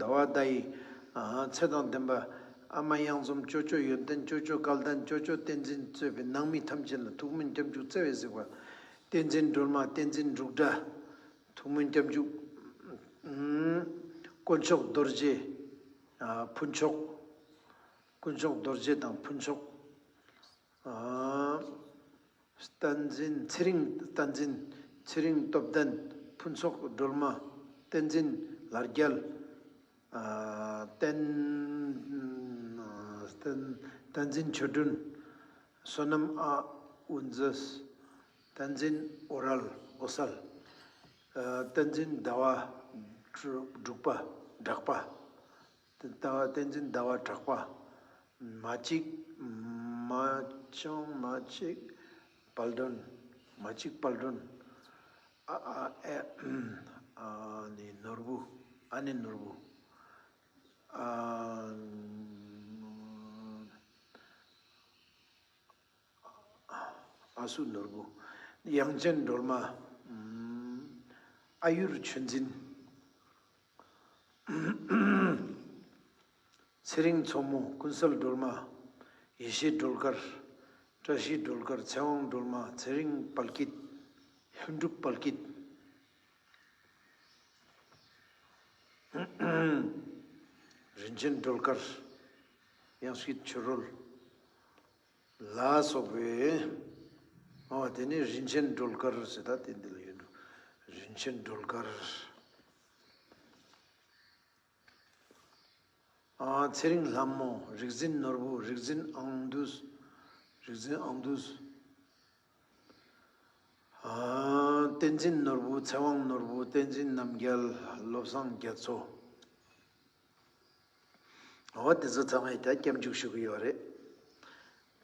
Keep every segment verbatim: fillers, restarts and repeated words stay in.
ཟླ་བ་ཟླ་ཡི་ཚེ་དང་ལྡན་པ། ཨ་མ་གཡང་འཛོམས་ཅོ་ཅོ་ཡོན་ཏན་ཅོ་ཅོ་སྐལ་ལྡན་ཅོ་ཅོ་བསྟན་འཛིན་གཙོས་པའི་ནང་མི་ཐམས་ཅད་ལ་ཐུགས་སྨོན་སྐྱབས་འཇུག་བརྩེ་བས་གཟིགས་པ། བསྟན་འཛིན་སྒྲོལ་མ་བསྟན་འཛིན་འབྲུག་སྒྲ། ཐུགས་སྨོན་སྐྱབས་འཇུག་དཀོན་མཆོག་རྡོ་རྗེ། ཕུན་ཚོགས། དཀོན་མཆོག་རྡོ་རྗེ་དང་ཕུན་ཚོགས། བསྟན་འཛིན་ཚེ་རིང་། བསྟན་འཛིན་ཚེ་རིང་སྟོབས་ལྡན། ཕུན་ཚོགས་སྒྲོལ་མ། བསྟན་འཛིན་ལ་རྒྱལ། བསྟན། བསྟན། བསྟན་འཛིན་ཆོས་སྒྲོན། བསོད་ནམས་ཨ་དབུ་མཛད། བསྟན་འཛིན་ཨོ་རལ་ཨོ་གསལ། བསྟན་འཛིན་ཟླ་བ་འབྲུག་པ་གྲགས་པ། བསྟན་འཛིན་ཟླ་བ་གྲགས་པ། མ་གཅིག་མ་ཆུང་མ་གཅིག་དཔལ་སྒྲོན། མ་གཅིག་དཔལ་སྒྲོན། ཨ་ཨ་ཨེ། ཨ་ནི་ནོར་བུ། ཨ་ནི་ནོར་བུ། ཨ་ཨ་སུ་ནོར་བུ། དབྱངས་ཅན་སྒྲོལ་མ། ཨ་ཡུར་ཆོས་འཛིན། ཚེ་རིང་མཚོ་མོ། ཀུན་གསལ་སྒྲོལ་མ། ཡེ་ཤེས་སྒྲོལ་དཀར། བཀྲ་ཤིས་སྒྲོལ་དཀར། ཚེ་དབང་སྒྲོལ་མ། ཚེ་རིང་དཔལ་སྐྱིད། ལྷུན་གྲུབ་དཔལ་སྐྱིད། རིན་ཆེན་སྒྲོལ་དཀར། དབྱངས་སྐྱིད་ཆོས་སྒྲོན། ལ་སོགས་པའི། ཨོ་དེ་ནི་རིན་ཆེན་སྒྲོལ་དཀར་ཟེར་ད་དེ་འདི་ལ་ཡོད་འགྲོ། རིན་ཆེན་སྒྲོལ་དཀར། ཨ་ཚེ་རིང་ལྷ་མོ། རིག་འཛིན་ནོར་བུ། རིག་འཛིན་ཨང་འདུས། རིག་འཛིན་ཨང་འདུས། ཨ་བསྟན་འཛིན་ནོར་བུ། ཚེ་དབང་ནོར་བུ། བསྟན་འཛིན་རྣམ་རྒྱལ། བློ་བཟང་རྒྱ་མཚོ། འོ་དེ་ཚོ་ཚང་མས་ད་སྐྱབས་འཇུག་ཞུ་གི་ཡོད་རེད།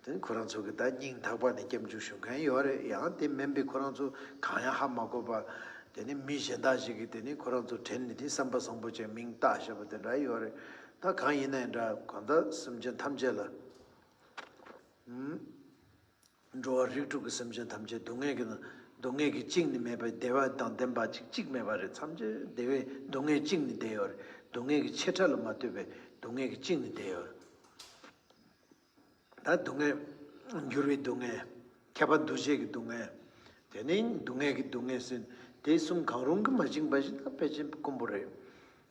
དེ་ཁོ་རང་ཚོ་གི་ད་སྙིང་ཐག་པ་ནས་སྐྱབས་འཇུག་ཞུ་མཁན་ཡོད་རེད། ཡང་དེ་མིན་པའི་ཁོ་རང་ཚོ་གང་ཡང་ཧ་མ་གོ་བ། དེ་ནི་མི་གཞན་དག་ཞིག་གིས་དེ་ནི་ཁོ་རང་ཚོ་དྲན་ནས་དེ་བསམ་པ་བཟང་པོ་ཅན་མིང་བཏགས་བཞག་པ་དེ་འདྲ་ཡོད་རེད། ད་གང་ཡིན་ནའི་འདྲ། གང་ལྟར་སེམས་ཅན་ཐམས་ཅད་ལ། འགྲོ་བ་རིགས་དྲུག་གི་སེམས་ཅན་ཐམས་ཅད་སྡུག་བསྔལ་གྱི་ནང་། སྡུག་བསྔལ་གྱིས་བཅིངས་ནས་མེད་པའི་བདེ་བ་དང་ལྡན་པ་ཅིག་གཅིག་མེད་པ་རེད། ཐམས་ཅད་བདེ་བས་སྡུག་བསྔལ་བཅིངས་ནས་བསྡད་ཡོད་རེད། སྡུག་བསྔལ་གྱི་ཆེ་ཕྲ་ལ་མ་ལྟོས་པའི་སྡུག་བསྔལ་གྱིས་བཅིངས་ནས་བསྡད་ཡོད་རེད། ད་སྡུག་བསྔལ། འགྱུར་བའི་སྡུག་བསྔལ། ཁྱབ་པ་འདུ་བྱེད་ཀྱི་སྡུག་བསྔལ། དེ་ནས་སྡུག་བསྔལ་གྱི་སྡུག་བསྔལ་ཟེར། དེ་གསུམ་གང་རུང་གིས་མ་བཅིངས་པ་ཞིག་ད་ཕལ་ཆེར་དཀོན་པོ་རེད།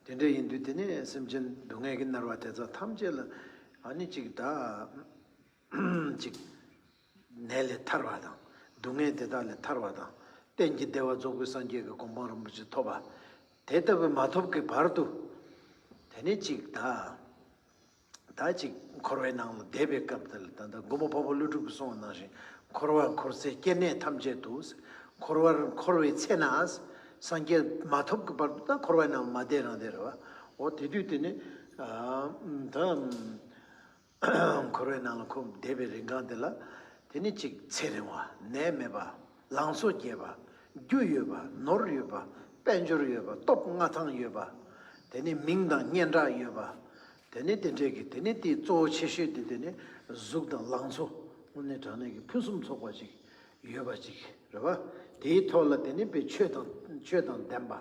དེ་འདྲ་ཡིན་དུས་དེ་ནས་སེམས་ཅན་སྡུག་བསྔལ་གྱིས་མནར་བ་དེ་ཚོ་ཐམས་ཅད་ལ་ཨ་ནི་ཅིག་ད། ཅིག་ནད་ལས་ཐར་བ་དང་། སྡུག་བསྔལ་དེ་དག་ལས་ཐར་བ་དང་། གཏན་གྱི་བདེ་བ་རྫོགས་པའི་སངས་རྒྱས་ཀྱི་གོ་འཕང་རིན་པོ་ཆེ་ཐོབ་པ། དེ་ལྟ་བུ་མ་ཐོབ་ཀྱི་བར་དུ། དེ་ནས་ཅིག་ད། ད་ཅིག་འཁོར་བའི་ནང་ལ་བསྡད་པའི་སྐབས་དེ་ལ་ད་ལྟ་མགོན་པོ་འཕགས་པ་ཀླུ་སྒྲུབ་ཀྱིས་གསུངས་པ་ནང་བཞིན། འཁོར་བར་འཁོར་ཚེ་སྐྱེ་གནས་ཐམས་ཅད་དུ། འཁོར་བར་འཁོར་བའི་ཚེ་ན། སངས་རྒྱས་མ་ཐོབ་ཀྱི་བར་དུ་ད་འཁོར་བའི་ནང་ལ་མ་བསྡད་རང་བསྡད་རེད་བ། འོ་དེ་དུས་དེ་ནི། ཨ་ད། འཁོར་བའི་ནང་ལ་ཁོ་བསྡད་པའི་རིང་གང་དེ་ལ། དེ་ནི་གཅིག་ཚེ་རིང་བ། ནད་མེད་པ། ལང་ཚོ་རྒྱས་པ། རྒྱུ་ཡོད་པ། ནོར་ཡོད་པ། དཔལ་འབྱོར་ཡོད་པ། སྟོབས་མངའ་ཐང་ཡོད་པ། དེ་ནི་མིང་དང་སྙན་གྲགས་ཡོད་པ། དེ་ནི་དེ་འདྲའི་གི་དེ་ནི་དེའི་གཙོ་བོ་ཆེ་ཤོས་དེ་དེ་ནི་གཟུགས་དང་ལང་ཚོ། དངོས་གནས་དྲང་གནས་ཀྱི་ཕུན་སུམ་ཚོགས་པ་ཅིག་ཡོད་པ་ཅིག་རེད་བ། དེའི་ཐོག་ལ་དེ་ནི་དཔེ་ཆོས་དང་ཆོས་དང་ལྡན་པ།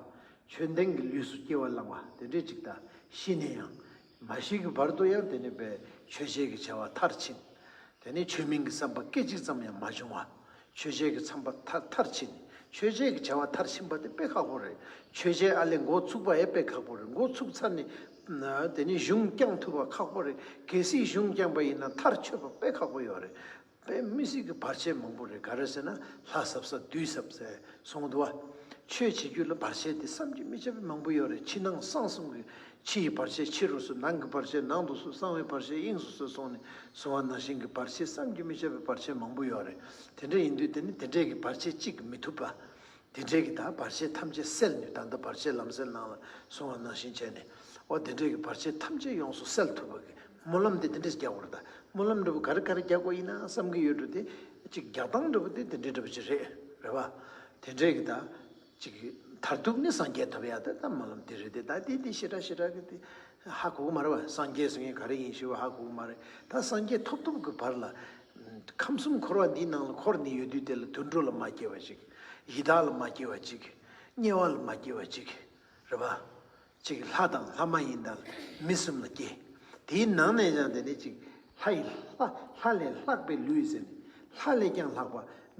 ཆོས་ལྡན་གྱི་ལུས་སུ་སྐྱེ་བ་བླངས་པ་དེ་འདྲའི་ཅིག་དང་། ཤི་ནས་ཡང་མ་ཤི་གི་བར་དུ་ཡང་དེ་ནི་པའི་ཆོས་བྱེད་ཀྱི་བྱ་བ་མཐར་ཕྱིན། དེ་ནི་ཆོས་མིན་གྱི་བསམ་པ་སྐད་ཅིག་ཙམ་ཡང་མ་བྱུང་བ། ཆོས་བྱེད་ཀྱི་བསམ་པ་མཐར་མཐར་ཕྱིན། ཆོས་བྱེད་ཀྱི་བྱ་བ་མཐར་ཕྱིན་པ་དེ་དཔེ་ཁག་པོ་རེད། ཆོས་བྱེད་ཨ་ལས་འགོ་ཚུགས་པ་ཡང་དཔེ་ཁག་པོ་རེད། འགོ་ཚུགས་ཚར་ནས་དེ་ནི་གཞུང་བསྐྱང་ཐུབ་པ་ཁག་པོ་རེད། གལ་སྲིད་གཞུང་བསྐྱངས་པ་ཡིན་ན་མཐར་ཆོད་པ་དཔེ་ཁག་པོ་ཡོད་རེད། དཔེ་མི་སྲིད་ཀྱི་བར་ཆད་མང་པོ་རེད། ག་རེ་ཟེར་ན་ལྷ་ཟབ་ས་བདུད་ཟབ་ཟེར་གསུངས་འདུག་བ། ཆོས་བྱེད་རྒྱུ་ལ་བར་ཆད་དེ་བསམ་གྱིས་མི་ཁྱབ་པའི་མང་པོ་ཡོད་རེད། ཕྱི་ནང་གསང་གསུམ་གྱི། ཕྱི་ཡི་བར་ཆད་ཕྱི་རུ་གསོད། ནང་གི་བར་ཆད་ནང་དུ་གསོད། གསང་བའི་བར་ཆད་དབྱིངས་སུ་གསོད་གསུངས་ནས་གསུངས་པ་ནང་བཞིན་གྱི་བར་ཆད་བསམ་གྱིས་མི་ཁྱབ་པའི་བར་ཆད་མང་པོ་ཡོད་རེད། དེ་འདྲ་ཡིན་དུས་དེ་ནི་དེ་འདྲས་ཀྱི་བར་ཆད་གཅིག་གིས་མི་ཐུབ་པ། དེ་འདྲས་ཀྱི་ད་བར་ཆད་ཐམས་ཅད་སེལ་ནུས། ད་ལྟ་བར་ཆད་ལམ་སེལ་ནང་ལ་གསུངས་པ་ནང་བཞིན་བྱས་ནས། འོ་དེ་འདྲས་ཀྱི་བར་ཆད་ཐམས་ཅད་ཡོངས་སུ་སེལ་ཐུབ་པ་གི་སྨོན་ལམ་དེ་དེ་འདྲས་རྒྱག་དགོས་རེད། ད་སྨོན་ལམ་འདྲ་པོ་ག་རེ་ག་རེ་རྒྱག་དགོས་ཡིན་ན་བསམ་གྱི་ཡོད་འགྲོ། དེ་གཅིག་རྒྱག་སྟངས་འདྲ་པོ་དེ་དེ་འདྲས་འདྲ་པོ་ཅིག་རེད། རེད་བ། དེ་འདྲས་ཀྱི་ད་ཅིག་མཐར་ཐུག་ནི་སངས་རྒྱས་ཐོབ་ཡ་དེ་ད་སྨོན་ལམ་དེ་རེད་དེ། ད་དེ་དེ་ཞེ་དྲག་ཞེ་དྲག་གི་དེ་ཧ་གོ་གི་མ་རེད་བ། སངས་རྒྱས་ཟེར་མཁན་ག་རེ་ཡིན་ཞུ་བ་ཧ་གོ་གི་མ་རེད། ད་སངས་རྒྱས་ཐོབ་ཐོབ་ཀྱི་བར་ལ། ཁམས་གསུམ་འཁོར་བ་འདིའི་ནང་ལ་འཁོར་ནས་ཡོད་དུས་དེ་ལ་དུད་འགྲོ་ལ་མ་སྐྱེ་བ་ཅིག། ཡི་དྭགས་ལ་མ་སྐྱེ་བ་ཅིག། དམྱལ་བ་ལ་མ་སྐྱེ་བ་ཅིག། རེད་བ། ཅིག་ལྷ་དང་ལྷ་མ་ཡིན་དང་མི་གསུམ་ལ་སྐྱེ། དེའི་ནང་ནས་ཀྱང་དེ་ནི་ཅིག་ལྷ་ཡི་ལྷ་ལྷ་ལས་ལྷག་པའི་ལུས་ཟེར་ནས་ལྷ་ལས་ཀྱང་ལྷག་པ་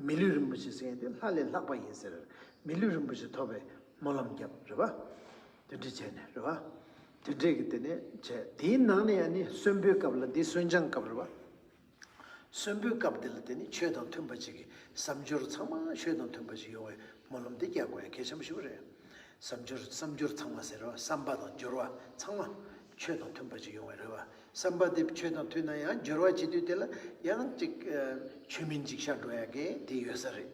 མི་ལུས་རིན་པོ་ཆེ་ཟེར་ཡང་དེ་ལྷ་ལས་ལྷག་པ་ཡིན་ཟེར། མི་ལུས་རིན་པོ་ཆེ་ཐོབ་པའི་སྨོན་ལམ་བརྒྱབ་རེད་བ། དེ་འདྲ་བྱས་ནས་རེད་བ། དེ་འདྲས་ཀྱི་དེ་ནས་བྱས་དེའི་ནང་ནས་ཡང་ནི་གསོན་པོའི་སྐབས་ལ་འདི་གསོན་སྦྱངས་སྐབས་རེད་བ། གསོན་པོའི་སྐབས་དེ་ལ་དེ་ནི་ཆོས་དང་མཐུན་པ་ཅིག་གི་བསམ་སྦྱོར་ཚང་མ་ཆོས་དང་མཐུན་པ་ཅིག་ཡོང་བའི་སྨོན་ལམ་དེ་རྒྱག་དགོས་ཡ་གལ་ཆེན་པོ་ཞིག་རེད། བསམ་སྦྱོར་བསམ་སྦྱོར་ཚང་མ་ཟེར་བ་བསམ་པ་དང་སྦྱོར་བ་ཚང་མ་ཆོས་དང་མཐུན་པ་ཅིག་ཡོང་བའི་རེད་བ། བསམ་པ་དེ་ཆོས་དང་མཐུན་ན་ཡང་སྦྱོར་བ་བྱེད་དུས་དེ་ལ་ཡང་ཅིག་ཆོས་མིན་ཅིག་ཤར་འགྲོ་ཡ་གི་དེ་ཡོད་ས་རེད།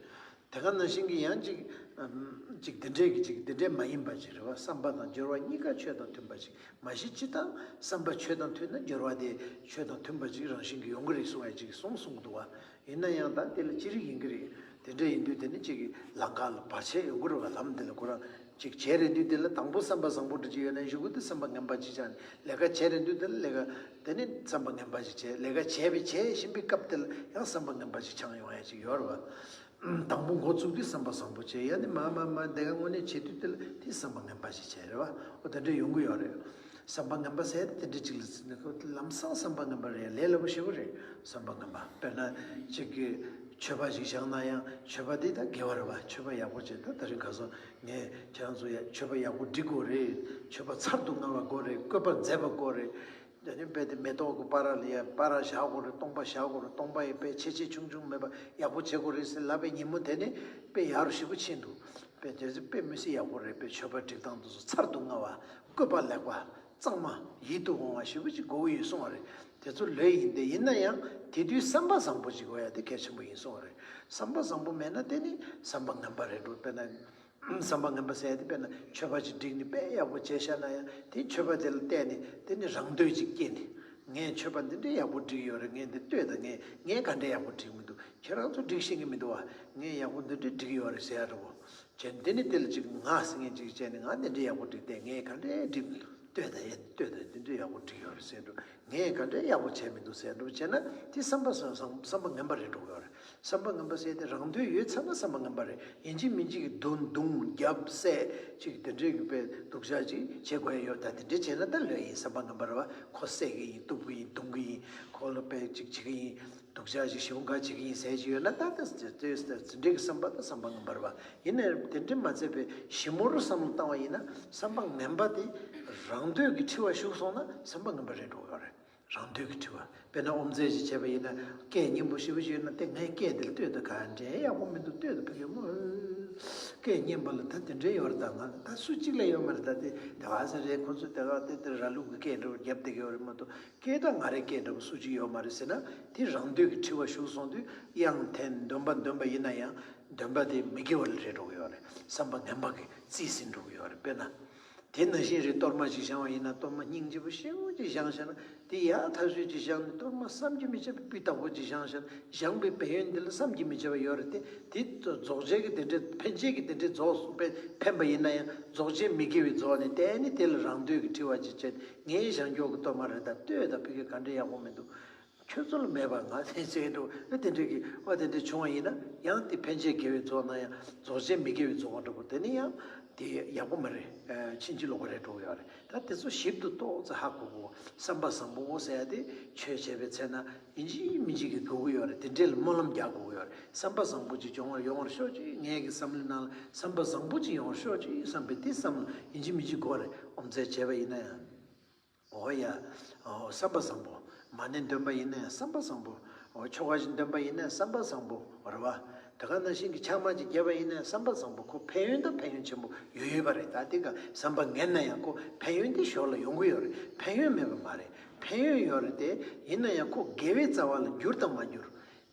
དེ་ག་ནང་བཞིན་གྱི་ཡང་ཅིག་ཅིག་དེ་འདྲས་ཀྱི་ཅིག་དེ་འདྲས་མ་ཡིན་པ་ཅིག་རེད་བ། བསམ་པ་དང་སྦྱོར་བ་གཉིས་ཀ་ཆོས་དང་མཐུན་པ་ཅིག་མ་གཞི་ཅི་ལྟར་བསམ་པ་ཆོས་དང་མཐུན་ན་སྦྱོར་བ་དེ་ཆོས་དང་མཐུན་པ་ཅིག་རང་བཞིན་གྱིས་ཡོང་གི་རེད་གསུང་ཡ་ཅིག་གསུང་གསུང་གི་འདུག་བ། ཡིན་ན་ཡང་ད་དེ་ལ་ཅི་རིགས་ཡིན་གྱི་རེད། དེ་འདྲ་ཡིན་དུས་དེ་ནི་ཅིག་གི་ལམ་ཁ་ལ་བར་ཆད་ཡོང་གི་རེད་བ། ལམ་དེ་ལ་ཁོ་རང་ཅིག་བྱས་རེད་དུས་དེ་ལ་དང་པོ་བསམ་པ་བཟང་པོ་འདྲ་ཅིག་ཡོད་ན་གཞུག་གུ་དེ་བསམ་པ་ངན་པ་ཅིག་ཆགས་ནས་ལས་ཀ་བྱས་རེད་དུས་དེ་ལ་ལས་ཀ་དེ་ནི་བསམ་པ་ངན་པ་ཅིག་བྱས། ལས་ཀ་བྱས་པའི་བྱས་བཞིན་པའི་སྐབས་དེ་ལ་ཡང་བསམ་པ་ངན་པ་ཅིག་ཆགས་ཡོང་ཡ་ཅིག་ཡོད་རེད་བ། དང་པོ་འགོ་བཙུགས་དུས་བསམ་པ་བཟང་པོ་བྱས། ཡང་ནི་མ་མ་མ་དེ་ག་དངོས་གནས་བྱེད་དུས་དེ་ལ་དེ་བསམ་པ་ངན་པ་ཞིག་བྱས་རེད་བ། འོ་དེ་འདྲ་ཡོང་གི་ཡོད་རེད། བསམ་པ་ངན་པ་ཟེར་དེ་འདྲ་ཅིག་ལ་ཟེར་ན་ཁོ་ལམ་སང་བསམ་པ་ངན་པ་རེད། ལས་སླ་པོ་ཞེ་པོ་རེད་བསམ་པ་ངན་པ། དཔེར་ན་ཅིག་གི་མཆོད་པ་ཞིག་བཞག་ན་ཡང་མཆོད་པ་དེ་ད་དགེ་བ་རེད་བ། མཆོད་པ་ཡག་པོ་བྱས། ད་དེ་རིང་ཁ་སང་ངས་ཁྱེད་རང་ཚོ་ཡ་མཆོད་པ་ཡག་པོ་སྒྲིག་དགོས་རེད། མཆོད་པ་ཚར་དུ་དངར་བ་དགོས་རེད། བཀོད་པ་མཛེས་པ་དགོས་རེད། དེ་ནས་དཔེ་དེ་མེ་ཏོག་གི་པར་ལ་ཡ་པར་བཞག་དགོས་རེད། སྟོང་པ་བཞག་དགོས་རེད། སྟོང་པ་ཡི་དཔེ་ཆེ་ཆེ་ཆུང་ཆུང་མེད་པ་ཡག་པོ་བྱེད་དགོས་རེད་ཟེར་ལབ་པའི་ཉིན་མོ་དེ་ནས་དཔེ་ཡག་རུ་ཞེ་པོ་ཕྱིན་འདུག་དཔེ་དེ་ཚོ་དཔེ་མི་སྲིད་ཡག་པོ་རེད། དཔེ་མཆོད་པ་སྒྲིག་སྟངས་དེ་ཚོ་ཚར་དུ་དངར་བ། བཀོད་པ་ལེགས་པ། གཙང་མ། ཡིད་དུ་འོང་བ་ཞེ་པོ་ཅིག་དགོས་ཀྱི་ཡོད་གསུང་བ་རེད། དེ་ཚོ་ལོས་ཡིན་ཏེ། ཡིན་ན་ཡང་དེ་དུས་བསམ་པ་བཟང་པོ་ཅིག་དགོས་ཡ་དེ་གལ་ཆེན་པོ་ཡིན་གསུང་བ་རེད། བསམ་པ་བཟང་པོ་མེད་ན་དེ་ནི་བསམ་པ་ངན་པ་རེད་འགྲོ། དཔེར་ན། བསམ་པ་ངན་པ་ཟེར་ཡ་དེ་དཔེར་ན་མཆོད་པ་ཅིག་བསྒྲིགས་ནས་དཔེ་ཡག་པོ་བྱས་བཞག་ན་ཡང་དེ་མཆོད་པ་དེ་ལ་བལྟས་ནས་དེ་ནི་རང་འདོད་ཅིག་སྐྱེས་ནས། ངས་མཆོད་པ་འདི་འདྲའི་ཡག་པོ་བསྒྲིགས་ཡོད་རེད། ངས་འདི་ལྟོས་དང་། ངས་ངས་ག་འདྲའི་ཡག་པོ་བསྒྲིགས་མི་འདུག་ཁྱེད་རང་ཚོ་སྒྲིག་ཤེས་ཀྱི་མི་འདུག་བ། ངས་ཡག་པོ་འདི་འདྲའི་བསྒྲིགས་ཡོད་རེད་ཟེར་ཡ་འདྲ་པོ། བྱས་འདི་ནི་དེ་ལ་ཅིག་ང་ཟེར་མཁན་ཅིག་བྱས་ནས་ང་འདི་འདྲའི་ཡག་པོ་བསྒྲིགས་ཏེ། ངས་ག་འདྲའི་བསྒྲིགས་མི་འདུག་ལྟོས་དང་། ཡ་ལྟོས་དང་། འདི་འདྲའི་ཡག་པོ་བསྒྲིགས་ཡོད་རེད་ཟེར་འགྲོ། ངས་ག་འདྲའི་ཡག་པོ་བྱས་མི་འདུག་ཟེར་འགྲོ་བྱས་ན་དེ་བསམ་པ་བཟང་བསམ་བསམ་པ་ངན་པ་རེད་འགྲོ་གི་ཡོད་རེད། བསམ་པ་ངན་པ་ཟེར་ཏེ་རང་འདོད་ཡོད་ཚར་ན་བསམ་པ་ངན་པ་རེད། ཡིན་གཅིག་མིན་གཅིག་གི་རྡུང་རྡུང་རྒྱབ་བསད་ཅིག་དེ་འདྲའི་གི་དཔེ་སྡུག་ཅག་ཅིག་བྱེད་དགོས་ཡ་ཡོད། ད་དེ་འདྲའི་བྱས་ན་ད་ལོས་ཡིན། བསམ་པ་ངན་པ་རེད་བ། ཁོ་བསད་ཀྱི་ཡིན། གཏུབ་ཀྱི་ཡིན། རྡུང་གི་ཡིན། ཁོ་ལ་དཔེ་ཅིག་བྱེད་ཀྱི་ཡིན། སྡུག་ཅག་ཅིག་ཞེ་པོ་འགའ་བྱེད་ཀྱི་ཡིན་ཟེར་གྱི་ཡོད་ན་ད་ད་དེ་དེ་དེ་འདྲའི་གི་བསམ་པ་ད་བསམ་པ་ངན་པ་རེད་བ། ཡིན་ནའི་དེ་འདྲའི་མ་ཚད་པའི་ཞིབ་མོ་རུ་བསམ་བློ་བཏང་བ་ཡིན་ན་བསམ་པ་ངན་པ་དེ་རང་འདོད་ཀྱི་འཁྲི་བ་ཞུགས་སོང་ན་བསམ་པ་ངན་པ་རེད་འགྲོ་གི་ཡོད་རེད། རང་འདོད་ཀྱི་འཁྲི་བ། དཔེར་ན་དབུ་མཛད་ཅིག་བྱས་པ་ཡིན་ན་སྐད་སྙན་པོ་ཞེ་པོ་ཞིག་ཡོད་ན་དེ་ངའི་སྐད་འདི་ལ་ལྟོས་དང་། ག་འདྲའི་ཡག་པོ་མི་འདུག་ལྟོས་དང་། ཕ་གི་མོ་སྐད་སྙན་པ་ལ་ད་དེ་འདྲའི་ཡོད་རེད། ད་ང་ད་སུ་གཅིག་ལ་ཡོད་མ་རེད། ད་དེ་དེ་ག་ས་རེད། ཁོ་ཚོ་དེ་ག་དེ་དེ་ར་ལུག་གི་སྐད་འདྲ་པོ་རྒྱབ་བསྡད་ཀྱི་ཡོད་རེད་མ་གཏོགས། སྐད་ད་ང་རའི་སྐད་འདྲ་པོ་སུ་གཅིག་ཡོད་མ་རེད་ཟེར་ན། དེ་རང་འདོད་ཀྱི་འཁྲི་བ་ཞུགས་སོང་དུས་གཡང་འཐེན། འདོན་པ་འདོན་པ་ཡིན་ན་ཡང་འདོན་པ་དེ་མི་དགེ་བ་ལ་རེད་འགྲོ་གི་ཡོད་རེད། བསམ་པ་ངན་པ་གིས་རྩིས་ཟིན་འགྲོ་གི་ཡོད་རེད། དཔེར་ན། དེ་ནང་བཞིན་རེད། གཏོར་མ་ཅིག་བཞེངས་པ་ཡིན་ན་གཏོར་མ་སྙིང་རྗེ་པོ་ཞེ་པོ་ཅིག་བཞེངས་བཞག་ན་དེ་ཡག་ཐག་ཆོད་ཅིག་བཞེངས་ནས། གཏོར་མ་བསམ་གྱིས་མི་ཁྱབ་པའི་སྤུས་དག་པོ་ཅིག་བཞེངས་བཞག་ན། བཞེངས་པའི་ཕན་ཡོན་འདི་ལ་བསམ་གྱིས་མི་ཁྱབ་པ་ཡོད་རེད་དེ། དེ་རྫོགས་བྱེད་ཀྱི་དེ་འདྲའི་ཕན་བྱེད་ཀྱི་དེ་འདྲའི་རྫོགས་སུ་ཕན་ཕན་པ་ཡིན་ན་ཡང་རྫོགས་བྱེད་མི་དགེ་བའི་རྫོགས་ནས་དེ་ནི་དེ་ལ་རང་འདོད་ཀྱི་འཁྲི་བ་ཅིག་བྱས། ངའི་བཞེངས་རྒྱུ་གི་གཏོར་མ་རེད། ད་ལྟོས་དང་། ཕ་གི་ག་འདྲ་ཡག་པོ་མི་འདུག་ཁྱོད་ཚོ་ལ་མེད་པ་ང་ཟེར་འགྲོ། ཨ་དེ་འདྲ་གི་ཨ་དེ་འདྲ་བྱུང་བ་ཡིན་ན་ཡང་དེ་ཕན་བྱེད་དགེ་བའི་རྫོགས་ན་ཡང་རྫོགས་བྱེད་མི་དགེ་བའི་རྫོགས་པ་འདྲ་པོ་དེ་ནི་ཡང་དེ་ཡག་པོ་མ་རེད། ཕྱིན་ཅི་ལོག་པ་རེད་འགྲོ་གི་ཡོད་རེད། ད་དེ་ཚོ་ཞིབ་ཏུ་ཏོག་ཙམ་ཧ་གོ་དགོས། བསམ་པ་བཟང་པོ་ཟེར་ཡ་དེ་ཆོས་བྱས་པའི་ཚེ་ན་ཡིན་གཅིག་མིན་གཅིག་གི་དགོས་ཀྱི་ཡོད་རེད། དེ་འདྲས་ལ་སྨོན་ལམ་རྒྱག་དགོས་ཀྱི་ཡོད་རེད། བསམ་པ་བཟང་པོ་ཅིག་ཡོང་བར་ཡོང་བར་ཤོག་ཅིག་ངའི་གི་བསམ་བློའི་ནང་ལ་བསམ་པ་བཟང་པོ་ཅིག་ཡོང་བར་ཤོག་ཅིག་བསམ་པའི་དེ་བསམ་བློ་ཡིན་གཅིག་མིན་གཅིག་དགོས་རེད། ཨོམ་ཚད་བྱས་པ་ཡིན་ན་ཡང་། འོ་ཡ། འོ་བསམ་པ་བཟང་པོ། མ་ཎི་འདོན་པ་ཡིན་ན་ཡང་བསམ་པ་བཟང་པོ། འོ་ཆོ་ག་ཞིག་འདོན་པ་ཡིན་ན་ཡང་བསམ་པ་བཟང་པོ་རེད་བ། དེ་ག་ནང་བཞིན་གྱི་ཕྱག་དམར་ཅིག་བརྒྱབ་པ་ཡིན་ན་ཡང་བསམ་པ་བཟང་པོ། ཁོ་ཕན་ཡོན་དང་ཕན་ཡོན་ཆེན་པོ་ཡོད་ཡོད་པ་རེད། ད་དེ་ག་བསམ་པ་ངན་ན་ཡང་ཁོ་ཕན་ཡོན་དེ་ཞོར་ལ་ཡོང་གི་ཡོད་རེད། ཕན་ཡོན་མེད་པ་མ་རེད། ཕན་ཡོན་ཡོད་རེད་དེ། ཡིན་ན་ཡང་ཁོ་དགེ་བའི་རྩ་བ་ལ་འགྱུར་དང་མ་འགྱུར།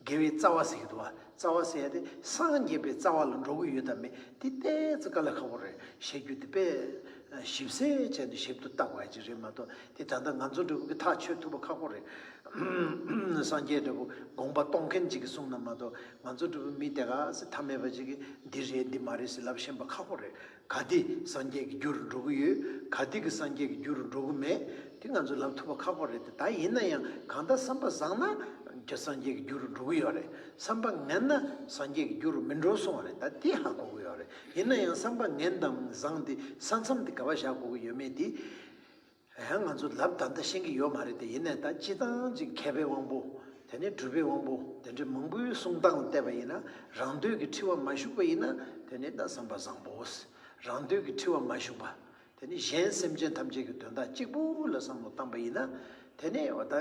དགེ་བའི་རྩ་བ་ཟེར་གྱི་འདུག་བ། རྩ་བ་ཟེར་ཡ་དེ་སངས་རྒྱས་པའི་རྩ་བ་ལ་འགྲོ་གི་ཡོད་དམ་མེད་དེ་ཏོག་ཙམ་དཀའ་ལས་ཁག་པོ་རེད། བཤད་རྒྱུ་དེ་དཔེ་ཞིབ་གསལ་བྱས་ནས་ཞིབ་ཏུ་བལྟ་དགོས་ཡ་ཅིག་རེད་མ་གཏོགས། དེ་ད་ལྟ་ང་ཚོ་འདྲ་པོ་གི་ཐག་ཆོད་ཐུབ་པ་ཁག་པོ་རེད། སངས་རྒྱས་འདྲ་པོ་དགོངས་པ་རྟོགས་མཁན་ཅིག་གིས་གསུངས་ན་མ་གཏོགས། ང་ཚོ་འདྲ་པོ་མི་དེ་ག་ཚོད་ཐབས་མེད་པ་ཅིག་གིས་འདི་རེད་འདི་མ་རེད་ཟེར་ལབ་ཤེས་པ་ཁག་པོ་རེད། ག་དེ་སངས་རྒྱས་ཀྱི་རྒྱུ་རུ་འགྲོ་གི་ཡོད། ག་དེ་གི་སངས་རྒྱས་ཀྱི་རྒྱུ་རུ་འགྲོ་གི་མེད། དེ་ང་ཚོས་ལབ་ཐུབ་པ་ཁག་པོ་རེད་དེ། ད་ཡིན་ན་ཡང་གང་ལྟར་བསམ་པ་བཟང་ན་ ཀྱི་སངས་རྒྱས་ཀྱི་རྒྱུ་རུ་འགྲོ་གི་ཡོད་རེད། བསམ་པ་ངན་ན་སངས་རྒྱས་ཀྱི་རྒྱུ་རུ་མི་འགྲོ་གསུངས་པ་རེད། ད་དེ་ཧ་གོ་གི་ཡོད་རེད། ཡིན་ན་ཡང་བསམ་པ་ངན་དང་བཟང་དེ་ས་མཚམས་དེ་ག་པར་བཞག་དགོས་ཀྱི་ཡོད་མེད་དེ། ཡང་ང་ཚོ་ལབ་ད་ལྟ་ཤེས་ཀྱི་ཡོད་མ་རེད་དེ། ཡིན་ནའི་ད་སྤྱི་བཏང་ཅིག་མཁས་པའི་དབང་པོ། དེ་ནས་གྲུབ་པའི་དབང་པོ་དེ་འདྲའི་མང་པོའི་གསུང་སྟངས་བལྟས་པ་ཡིན་ན། རང་འདོད་ཀྱི་འཁྲི་བ་མ་ཞུགས་པ་ཡིན་ན། དེ་ནས་ད་བསམ་པ་བཟང་པོ། རང་འདོད་ཀྱི་འཁྲི་བ་མ་ཞུགས་པ། དེ་ནས་གཞན་སེམས་ཅན་ཐམས་ཅད་ཀྱི་དོན་དག་གཅིག་པུ་ལ་བསམ་བློ་བཏང་པ་ཡིན་ན། དེ་ནས་འོ་ད་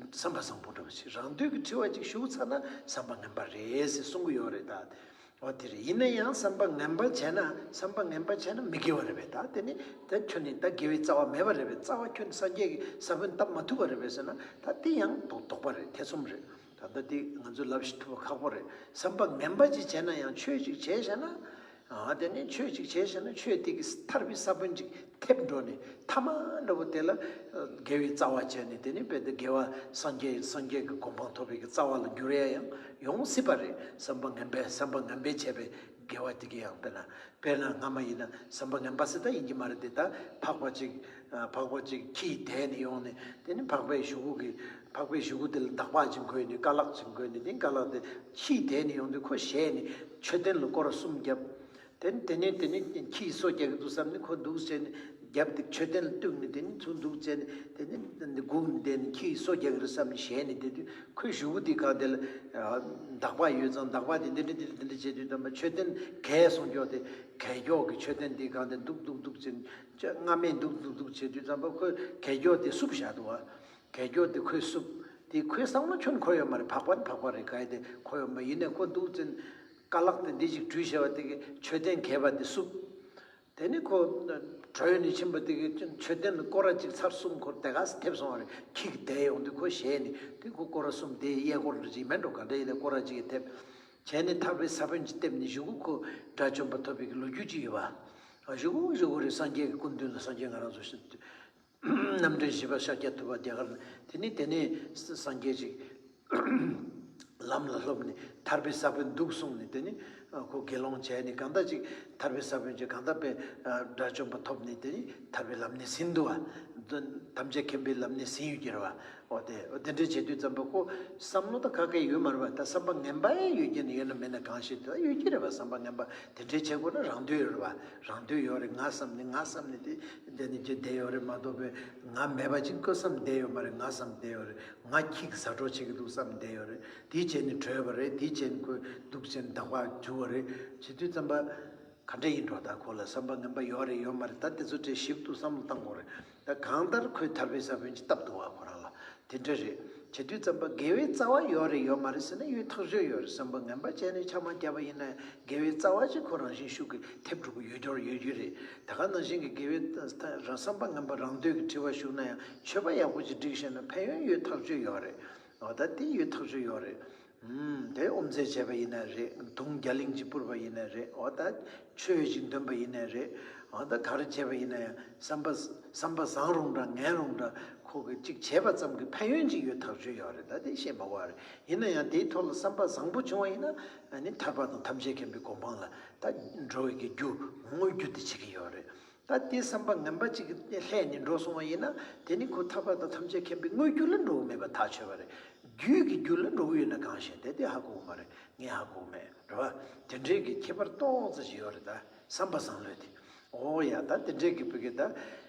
བསམ་པ་བཟང་པོ་འདྲ་བ་ཞིག་རང་འདོད་ཀྱི་འཁྲི་བ་ཅིག་ཞུགས་ཚར་ན་བསམ་པ་ངན་པ་རེད་ཟེར་གསུང་གི་ཡོད་རེད་ད། འོ་དེ་རེད། ཡིན་ན་ཡང་བསམ་པ་ངན་པ་བྱས་ན། བསམ་པ་ངན་པ་བྱས་ན་མི་དགེ་བ་རེད་པས། ད་དེ་ནི་ད་ཁྱོད་ནི་ད་དགེ་བའི་རྩ་བ་མེད་པ་རེད་པས། རྩ་བ་ཁྱོད་ནི་སངས་རྒྱས་ཀྱི་ས་བོན་བཏབ་མ་ཐུབ་པ་རེད་པས་ཟེར་ན། ད་དེ་ཡང་དོགས་དོགས་པ་རེད། ཐེ་ཚོམ་རེད། ད་ལྟ་དེ་ང་ཚོས་ལབ་ཤེས་ཐུབ་པ་ཁག་པོ་རེད། བསམ་པ་ངན་པ་ཅིག་བྱས་ན་ཡང་ཆོས་ཅིག་བྱས་བཞག་ན། ཨ་དེ་ནི་ཆོས་ཅིག་བྱས་བཞག་ན་ཆོས་དེ་གི་ཐར་པའི་ས་བོན་ཅིག་ཐེབས་འགྲོ་ནས་ཐ་མ་འདྲ་བོ་དེ་ལ་དགེ་བའི་རྩ་བ་བྱས་ནས། དེ་ནི་རྦད་དེ་དགེ་བ་སངས་རྒྱས་སངས་རྒྱས་ཀྱི་གོ་འཕང་ཐོབ་པའི་གི་རྩ་བ་ལ་འགྱུར་ཡ་ཡང་ཡོང་སྲིད་པ་རེད། བསམ་པ་ངན་པས་བསམ་པ་ངན་པས་བྱས་པའི་དགེ་བ་དེ་གི་ཡང་དཔེར་ན། དཔེར་ན་སྔ་མ་ཡིན་ན་བསམ་པ་ངན་པ་ཟེར་ད་ཡིན་གྱི་མ་རེད་དེ། ད་འཕགས་པ་ཅིག་འཕགས་པ་ཅིག་ཁྱིས་དེད་ནས་ཡོང་ནས། དེ་ནི་འཕགས་པའི་གཞུག་གུ་གི་འཕགས་པའི་གཞུག་གུ་དེ་ལ་འདག་པ་ཅིག་འཁོལ་ནས། དེ་ཀ་ལག་ཅིག་འཁོལ་ནས། དེ་ཀ་ལག་དེ་ཁྱིས་དེད་ནས་ཡོང་དུས་ཁོ་ཞེད་ནས་མཆོད་རྟེན་ལ་སྐོར་ར་གསུམ་བརྒྱབ། དེ་ནི་དེ་ནི་དེ་ནི་ཁྱིས་སོ་རྒྱག་གི་འདུག་བསམ་ནས་ཁོ་འདུག་བྱས་ནས། རྒྱབ་དེ་མཆོད་རྟེན་ལ་གཏུགས་ནས། དེ་ནི་ཚུར་འདུག་བྱས་ནས། དེ་ནི་སྒུག་ནས་བསྡད་ནས་ཁྱིས་སོ་རྒྱག་གི་རེད་བསམ་ནས་ཞེད་ནས་བསྡད་དུས། ཁོའི་གཞུག་གུ་དེ་སྒང་དེ་ལ་འདག་པ་ཡོད་ཙང་། འདག་པ་དེ་འདི་འདྲ་འདི་འདྲ་འདི་འདྲ་བྱས་དུས་ཙམ་པ་མཆོད་རྟེན་གས་སོང་ཀྱོག་དེ། གས་ཀྱོག་གི་མཆོད་རྟེན་དེ་སྒང་དེ་འདུག་འདུག་འདུག་བྱས་ནས། སྔ་མས་འདུག་འདུག་འདུག་བྱས་དུས་ཙམ་པ་ཁོས་གས་ཀྱོག་དེ་བསུབས་བཞག་འདུག་བ། གས་ཀྱོག་དེ་ཁོས་བསུབས། དེ་ཁོའི་བསམ་བློ་ཁྱོན་འཁོར་ཡོད་མ་རེད། འཕགས་པ་ནི་འཕགས་པ་རེད། གས་དེ་འཁོར་ཡོད་མ། ཡིན་ནའི་ཁོ་འདུག་བྱས་ནས་ཀ་ལག་དེ་འདི་ཞིག་བྲུས་བྱས་པ་དེ་གིས་མཆོད་རྟེན་གས་པ་དེ་བསུབས། དེ་ནི་ཁོ་བྲོས་ནས་ཕྱིན་པ་དེ་གིས་མཆོད་རྟེན་ལ་སྐོར་ར་གཅིག་ཚར་གསུམ་ཁོ་དེ་ག་སེ་ཐེབས་སོང་བ་རེད། ཁྱི་གིས་དེད་ཡོང་དུས་ཁོ་ཞེད་ནས། དེ་ཁོ་སྐོར་ར་གསུམ་དེ་གཡས་སྐོར་འདྲ་ཅིག་མེད་འགྲོ། ག་འདྲ་ཡིན་ནའི་སྐོར་ར་གཅིག་གིས་ཐེབས་བྱས་ནས་ཐར་པའི་ས་བོན་གཅིག་བཏབ་ནས་གཞུག་གུ་ཁོ་དགྲ་བཅོམ་པ་ཐོབ་པའི་གི་ལོ་རྒྱུས་ཅིག་ཡོད་པ། གཞུག་གུ་གཞུག་གུ་རེད། སངས་རྒྱས་ཀྱི་སྐུ་མདུན་ལ། སངས་རྒྱས་ང་རང་ཚོ་ཤི་རྣམ་འདྲེན་བཞི་པ་ཤཱཀྱ་ཐུབ་པ་རྒྱ་གར་ནས། དེ་ནི་དེ་ནས་སངས་རྒྱས་ཅིག་ལམ་ལ་སློབ་ནས་ཐར་པའི་ས་བོན་འདུག་གསུངས་ནས། དེ་ནི་ཁོ་དགེ་སློང་བྱས་ནས་གང་ལྟར་ཅིག་ཐར་པའི་ས་བོན་ཅིག་གང་ལྟར་དཔེ་དགྲ་བཅོམ་པ་ཐོབ་ནས། དེ་ནི་ཐར་པའི་ལམ་ནས་ཟིན་འདུག་བ། ཐམས་ཅད་མཁྱེན་པའི་ལམ་ནས་ཟིན་ཡོད་ཀྱི་རེད་བ། འོ་དེ་འོ་དེ་འདྲ་བྱེད་དུས་ཙམ་པ་ཁོ་བསམ་བློ་ད་ག་གེ་ཡོད་མ་རེད་བ། ད་བསམ་པ་ངན་པ་ཡང་ཡོད་ཀྱི་ནི་ཡོད་ན་མེད་ན་གང་ཤེས། ད་ཡོད་ཀྱི་རེད་བ། བསམ་པ་ངན་པ་དེ་འདྲ་བྱེད་དགོས་ན་རང་འདོད་ཡོད་རེད་བ། རང་འདོད་ཡོད་རེད། ང་བསམ་ནས་ང་བསམ་ནས་དེ་འདི་ནི་ཅི་བསྡད་ཡོད་རེད་མ་གཏོགས་པའི་ང་མེད་པ་ཅིག་ཁོ་བསམ་བསྡད་ཡོད་མ་རེད། ང་བསམ་བསྡད་ཡོད་རེད། ང་ཁྱི་གི་ཟ་འཕྲོག་བྱེད་ཀྱི་འདུག་བསམ་བསྡད་ཡོད་རེད། དེ་བྱས་ནས་བྲོས་པ་རེད། དེ་བྱས་ནས་ཁོས་འདུག་བྱས་ནས་འདག་པ་བྱུག་པ་རེད། བྱེད་དུས་ཙམ་པ་ག་འདྲ་ཡིན་འགྲོ། ད་ཁོ་ལ་བསམ་པ་ངན་པ་ཡོད་རེད་ཡོད་མ་རེད། ད་དེ་ཚོ་དེ་ཞིབ་ཏུ་བསམ་བློ་བཏང་དགོས་རེད། ད་གང་ལྟར་ཁོས་ཐར་པའི་ས་བོན་ཅིག་བཏབ་འདུག་བ་ཁོ་རང་ལ། དེ་འདྲ་རེད། བྱེད་དུས་ཙམ་པ་དགེ་བའི་རྩ་བ་ཡོད་རེད་ཡོད་མ་རེད་ཟེར་ན་ཡོད་ཐག་ཆོད་ཡོད་རེད། བསམ་པ་ངན་པ་བྱས་ནས་ཕྱག་མ་བརྒྱབ་པ་ཡིན་ན་དགེ་བའི་རྩ་བ་ཅིག་ཁོ་རང་བཞིན་ཤུགས་ཀྱིས་ཐེབས་འགྲོ་གི་ཡོད་འགྲོ་ཡོད་རྒྱུ་རེད། ད་ག་ནང་བཞིན་གྱི་དགེ་བའི་རྩ་བསམ་པ་ངན་པ་རང་འདོད་ཀྱི་འཁྲི་བ་ཞུགས་ན་ཡང་མཆོད་པ་ཡག་པོ་ཅིག་བསྒྲིགས་ཤེས་ན་ཕན་ཡོན་ཡོད་ཐག་ཆོད་ཡོད་རེད། འོ་ད་དེ་ཡོད་ཐག་ཆོད་ཡོད་རེད། ཨུམ། དེ་དབུ་མཛད་བྱས་པ་ཡིན་ན་རེད། དུང་རྒྱ་གླིང་གཅིག་སྤུར་བ་ཡིན་ན་རེད། འོ་ད་ཆོས་ཅིག་འདོན་པ་ཡིན་ན་རེད། འོ་ད་ག་རེ་བྱས་པ་ཡིན་ན་ཡང་བསམ་པ་བསམ་པ་བཟང་རུང་འདྲ་ངན་རུང་འདྲ་ཁོ་གི་ཅིག་བྱས་པ་ཙམ་གྱི་ཕན་ཡོན་ཅིག་ཡོད་ཐག་ཆོད་ཡོད་རེད། ད་དེ་བཤད་མ་དགོས་པ་རེད། ཡིན་ན་ཡང་དེའི་ཐོག་ལ་བསམ་པ་བཟང་པོ་བྱུང་བ་ཡིན་ན་ཨ་ནི་ཐར་པ་དང་ཐམས་ཅད་མཁྱེན་པའི་གོ་འཕང་ལ་ད་འགྲོ་བའི་གི་རྒྱུ་དངོས་རྒྱུ་དེ་བྱེད་ཀྱི་ཡོད་རེད། ད་དེ་བསམ་པ་ངན་པ་ཅིག་གི་ལྷད་ནས་འགྲོ་སོང་བ་ཡིན་ན་དེ་ནི་ཁོ་ཐར་པ་དང་ཐམས་ཅད་མཁྱེན་པའི་དངོས་རྒྱུ་ལ་འགྲོ་གི་མེད་པ་ཐག་ཆོད་པ་རེད། རྒྱུད་ཀྱི་རྒྱུ་ལ་འགྲོ་གི་ཡོད་ན་གང་ཤེས། དེ་དེ་ཧ་གོ་གི་མ་རེད། ངས་ཧ་གོ་གི་མེད་རེད་བ། དེ་འདྲའི་གི་ཁྱད་པར་ཏོག་ཙམ་ཞིག་ཡོད་རེད། ད་བསམ་པ་བཟང་ལོས་དེ། འོ་ཡ། ད་དེ་འདྲའི་གི་བུ་གི་ད་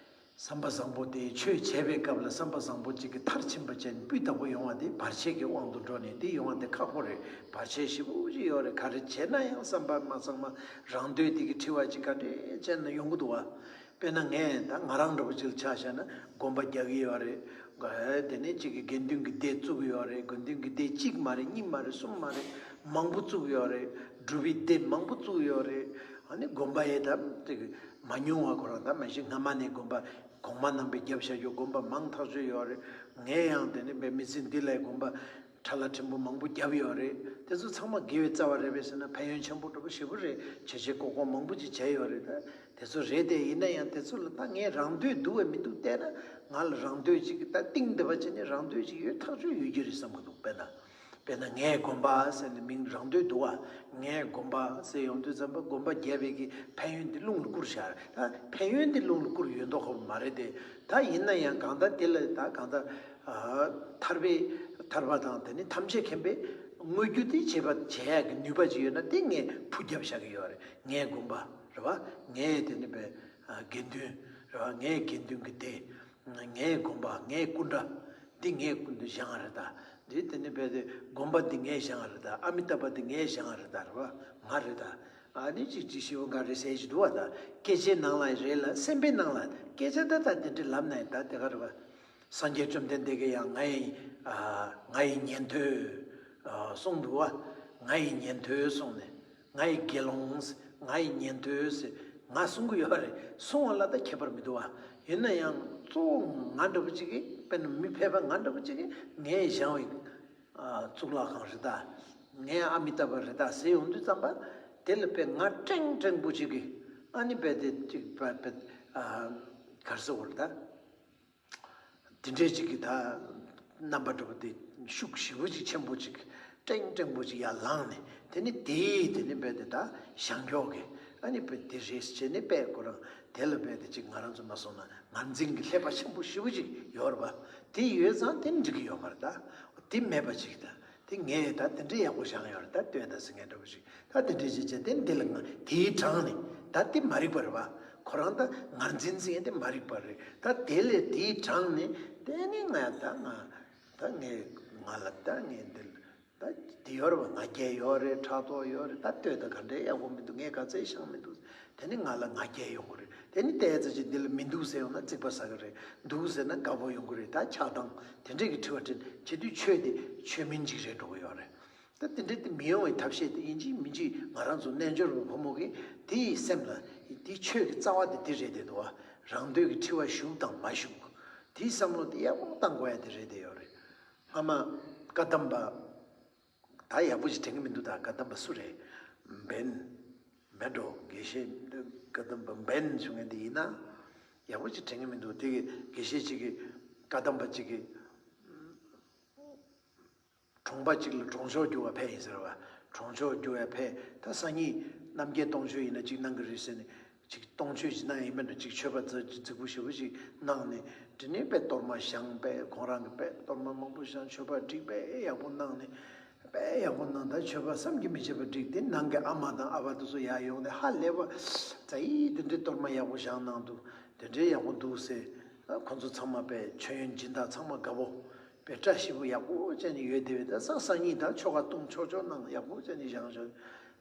བསམ་པ་བཟང་པོ་དེ་ཆོས་བྱས་པའི་སྐབས་ལ་བསམ་པ་བཟང་པོ་ཅིག་གི་མཐར་ཕྱིན་པ་ཅན་སྤུས་དག་པོ་ཡོང་བ་དེ་བར་ཆད་ཀྱི་དབང་དུ་འགྲོ་ནས་དེ་ཡོང་བ་དེ་ཁག་པོ་རེད། བར་ཆད་ཞེ་པོ་ཅིག་ཡོད་རེད། ག་རེ་བྱས་ན་ཡང་བསམ་པ་མ་ཚང་མ་རང་འདོད་དེ་གི་འཁྲི་བ་ཅིག་ག་འདྲས་བྱས་ན་ཡོང་གི་འདུག་བ། དཔེར་ན་ངས་ད་ང་རང་འདྲ་པོ་ཅིག་ལ་ཆ་བཞག་ན་དགོན་པ་རྒྱག་གི་ཡོད་རེད། དེ་ནས་ཅིག་གི་དགེ་འདུན་གྱི་སྡེ་བཙུགས་ཡོད་རེད། དགེ་འདུན་གྱི་སྡེ་གཅིག་མ་རེད། གཉིས་མ་རེད། གསུམ་མ་རེད། མང་པོ་བཙུགས་ཡོད་རེད། སྒྲུབ་པའི་སྡེ་མང་པོ་བཙུགས་ཡོད་རེད། ཨ་ནི་དགོན་པ་ཡས་ད་ཅིག་མ་ཉུང་བ་ཁོ་རང་ད་མ་གཞི་སྔ་མ་ནས་དགོན་པ་གོང་མ་རྣམ་པས་བརྒྱབ་བཞག་རྒྱུ་དགོན་པ་མང་ཐག་ཆོད་ཡོད་རེད། ངས་ཡང་དེ་ནས་པའི་མི་ཚེ་འདི་ལ་དགོན་པ་ཁྲ་ལ་ཕྲན་བུ་མང་པོ་བརྒྱབ་ཡོད་རེད། དེ་ཚོ་ཚང་མ་དགེ་བའི་རྩ་བ་རེད་པས་ཟེར་ན་ཕན་ཡོན་ཆེན་པོ་འདྲ་པོ་ཞེ་པོ་རེད། བྱས་བྱས་ལྐོག་ལྐོག་མང་པོ་ཅིག་བྱས་ཡོད་རེད། ད་དེ་ཚོ་རེད་དེ། ཡིན་ན་ཡང་དེ་ཚོ་ལ་ད་ངས་རང་འདོད་འདུག་བས་མི་འདུག་བལྟས་ན་ང་ལ་རང་འདོད་ཅིག་ད་གཏིང་འདི་པ་བྱས་ནས་རང་འདོད་ཅིག་ཡོད་ཐག་ཆོད་ཡོད་རྒྱུ་རེད་བསམ་གི་འདུག་དཔེར་ན། དཔེར་ན་ངའི་དགོན་པ་ཟེར་ནས་མིང་རང་འདོད་འདུག་བ། ངའི་དགོན་པ་ཟེར་ཡོང་དུས་ཙམ་པ་དགོན་པ་རྒྱས་པའི་གི་ཕན་ཡོན་འདི་རླུང་ལ་བསྐུར་བཞག་ད་ཕན་ཡོན་འདི་རླུང་ལ་བསྐུར་ཡོད་མདོག་ཁ་པོ་མ་རེད་དེ། ད་ཡིན་ན་ཡང་གང་ལྟར་དེ་ལ་ད་གང་ལྟར་ཨ་ཐར་པའི་ ཐར་པ་དང་དེ་ནི་ཐམས་ཅད་མཁྱེན་པའི་དངོས་རྒྱུ་དེ་བྱེད་པ་བྱེད་ཡག་གི་ནུས་པ་ཅིག་ཡོད་ན་དེ་ངས་ཕུ་རྒྱབ་བཞག་གི་ཡོད་རེད། ངའི་དགོན་པ་རེད་བ། ངའི་དེ་ནི་པའི་དགེ་འདུན་རེད་བ། ངའི་དགེ་འདུན་གྱི་སྡེ། ངའི་དགོན་པ། ངའི་སྐུ་འདྲ། འདི་ངའི་སྐུ་འདྲ་བཞེངས་རེད་ད། འདི་དེ་ནི་བས་དེ་དགོན་པ་འདི་ངས་བཞེངས་རེད་ད། ཨ་མི་ཏཱ་བ་འདི་ངས་བཞེངས་རེད་ད་རེད་བ། ང་རེད་ད། ཨ་ནི་ཅིག་ཅིག་ཤི་བོ་འགའ་རེ་ཟེར་གྱི་འདུག་བ་ད། སྐད་ཆའི་ནང་ལ་རེད་ལ་སེམས་པའི་ནང་ལ་སྐད་ཆ་ད་ད་དེ་འདྲ་ལབ་ན་ཡང་ད་དེ་ག་རེད་བ། སངས་རྒྱས་བཅོམ་ལྡན་འདས་ཀྱིས་ཡང་ང་ཡི་ཨ་ང་ཡི་ཉན་ཐོས་ཨ་གསུངས་འདུག་བ། ང་ཡི་ཉན་ཐོས་གསུངས་ནས། ང་ཡི་དགེ་སློང་། ང་ཡི་ཉན་ཐོས་ཟེར་ང་གསུང་གི་ཡོད་རེད། གསུང་བ་ལ་ད་ཁྱད་པར་མི་འདུག་བ། ཡིན་ན་ཡང་གཙོ་བོ་ང་འདྲ་པོ་ཅིག་གིས། དཔེར་ན་མི་ཕལ་པ་ང་འདྲ་པོ་ཅིག་གིས་ངས་བཞེངས་པའི་ཨ་གཙུག་ལག་ཁང་རེད་ད། ངའི་ཨ་མི་ཏཱ་བ་རེད་ད་ཟེར་ཡོང་དུས་ཙམ་པ་དེ་ལ་དཔེ་ང་ཀྲེང་ཀྲེང་པོ་ཅིག་གིས། ཨ་ནི་དཔེ་དེ་ཅིག་དཔེ་དཔེ་ཨ་ག་རེ་ཟེར་དགོས་རེད་ད། དེ་འདྲའི་ཅིག་གིས་ད་རྣམ་པ་འདྲ་པོ་དེ་ཤུགས་ཞེ་པོ་ཅིག་ཆེན་པོ་ཅིག་ཀྲེང་ཀྲེང་པོ་ཅིག་ཡར་ལངས་ནས། དེ་ནི་དེའི་དེ་ནི་རྦད་དེ་ད་བཞེངས་ཀྱོག་གི། ཨ་ནི་རྦད་དེ་རེས་བྱས་ནས་རྦད་ཁོ་རང་དེ་ལ་རྦད་དེ་ཅིག་ང་རང་ཚོ་མ་སོང་ན་ངར་འཛིན་གྱི་ལྷད་པ་ཆེན་པོ་ཞེ་པོ་ཅིག་ཡོད་རེད་པ། དེ་ཡོད་ཙང་དེ་འགྲིག་གི་ཡོད་མ་རེད་ད། དེ་མེད་པ་ཅིག་ད། དེ་ངས་ད་དེ་འདྲའི་ཡག་པོ་བཞེངས་ཡོད་རེད་ད། ལྟོས་ད་ཟེར་མཁན་འདྲ་པོ་ཞིག་ད་དེ་འདྲའི་བྱས་བྱས་དེ་འདི་ལ་ང་དེའི་གྲངས་ནས་ད་དེ་མ་རིག་པ་རེད་པ། ཁོ་རང་ད་ངར་འཛིན་ཟེར་མཁན་དེ་མ་རིག་པ་རེད། ད་དེ་ལས་དེའི་གྲངས་ནས་དེ་ནི་ང་ད་ང་ད་ངས་ང་ལ་ད་ངས་འདི་ལ་ད་དེ་ཡོད་རེད་པ། ང་རྒྱལ་ཡོད་རེད། ཕྲག་དོག་ཡོད་རེད། ད་ལྟོས་ད་ག་འདྲའི་ཡག་པོ་མི་འདུག་ངས་ག་ཚད་བཞེངས་མི་འདུག་དེ་ནི་ང་ལ་ང་རྒྱལ་ཡོང་གི་རེད། དེ་ནི་ལྟས་ཙམ་ཅིག་འདི་ལ་མི་འདུག་ཟེར་ཡོང་ན་རྩིག་པ་ཟ་གི་རེད། འདུག་ཟེར་ན་དགའ་པོ་ཡོང་གི་རེད། ད་ཆགས་སྡང་དེ་འདྲས་ཀྱི་འཁྲི་བ་འཁྲི་བྱེད་དུས་ཆོས་དེ་ཆོས་མིན་ཅིག་རེད་འགྲོ་གི་ཡོད་རེད། ད་དེ་འདྲས་དེ་མི་ཡོང་བའི་ཐབས་ཤེས་དེ་ཡིན་གཅིག་མིན་གཅིག་ང་རང་ཚོ་རྣལ་འབྱོར་པ་ཕོ་མོ་གིས་དེའི་སེམས་ལ་དེའི་ཆོས་ཀྱི་རྩ་བ་དེ་དེ་རེད་དེ་འདུག་བ། རང་འདོད་ཀྱི་འཁྲི་བ་ཞུགས་དང་མ་ཞུགས། དེའི་བསམ་བློ་དེ་ཡག་པོ་བཏང་དགོས་ཡ་དེ་རེད་དེ་ཡོད་རེད། སྔ་མ་བཀའ་གདམས་པ། ད་ཡག་པོ་ཞིག་དྲན་གྱི་མི་འདུག་ད་བཀའ་གདམས་པ་སུ་རེད། འབེན། མེད་འགྲོ། དགེ་བཤེས་བཀའ་གདམས་པ་འབེན་ཞུ་མཁན་དེ་ཡིན་ན། ཡག་པོ་ཞིག་དྲན་གྱི་མི་འདུག་དེ་གི་དགེ་བཤེས་གཅིག་གིས། བཀའ་གདམས་པ་གཅིག་གིས། གྲོང་པ་གཅིག་ལ་གྲོང་ཆོག་རྒྱུག་པ་ཕེབས་ཡིན་ཟེར་བ། གྲོང་ཆོག་རྒྱུག་པ་ཕེབས། ད་སང་ཉིན་རྣམ་རྒྱལ་སྟོང་མཆོད་ཡིན་ན་གཅིག་གནང་གི་རེད་ཟེར་ནས། ཅིག་སྟོང་མཆོད་ཅིག་གནང་ཡིན་པ་འདྲ། ཅིག་མཆོད་པ་རྫ་རྫིག་པོ་ཞེ་པོ་ཞིག་གནང་ནས། དེ་ནས་དཔེ་གཏོར་མ་བཞེངས། དཔེ་ཁོང་རང་གི་དཔེ་གཏོར་མ་མང་པོ་བཞེངས། མཆོད་པ་བསྒྲིགས། དཔེ་ཡག་པོ་གནང་ནས། དཔེ་ཡག་པོ་གནང་། ད་མཆོད་པ་བསམ་གྱིས་མི་ཁྱབ་པ་བསྒྲིགས། དེ་ནང་གི་ཨ་མ་དང་ཨ་ཕ་དེ་ཚོ་ཡར་ཡོང་ནས་ཧ་ལས་པ། ཙ་ཡི་དེ་འདྲའི་གཏོར་མ་ཡག་པོ་བཞེངས་གནང་འདུག་དེ་འདྲའི་ཡག་པོ་འདུག་ཟེར། ཁོང་ཚོ་ཚང་མ་དཔེ་མཆོད་ཡོན་སྦྱིན་བདག་ཚང་མ་དགའ་པོ། དཔེ་བཀྲ་ཤིས་པོ་ཡག་པོ་བྱས་ནས་ཡོད་བསྡད་པས། ད་སང་སང་ཉིན་ད་ཆོ་ག་གཏོང་ཆོག་ཆོག་གནང་། ཡག་པོ་བྱས་ནས་བཞེངས་ཤོག་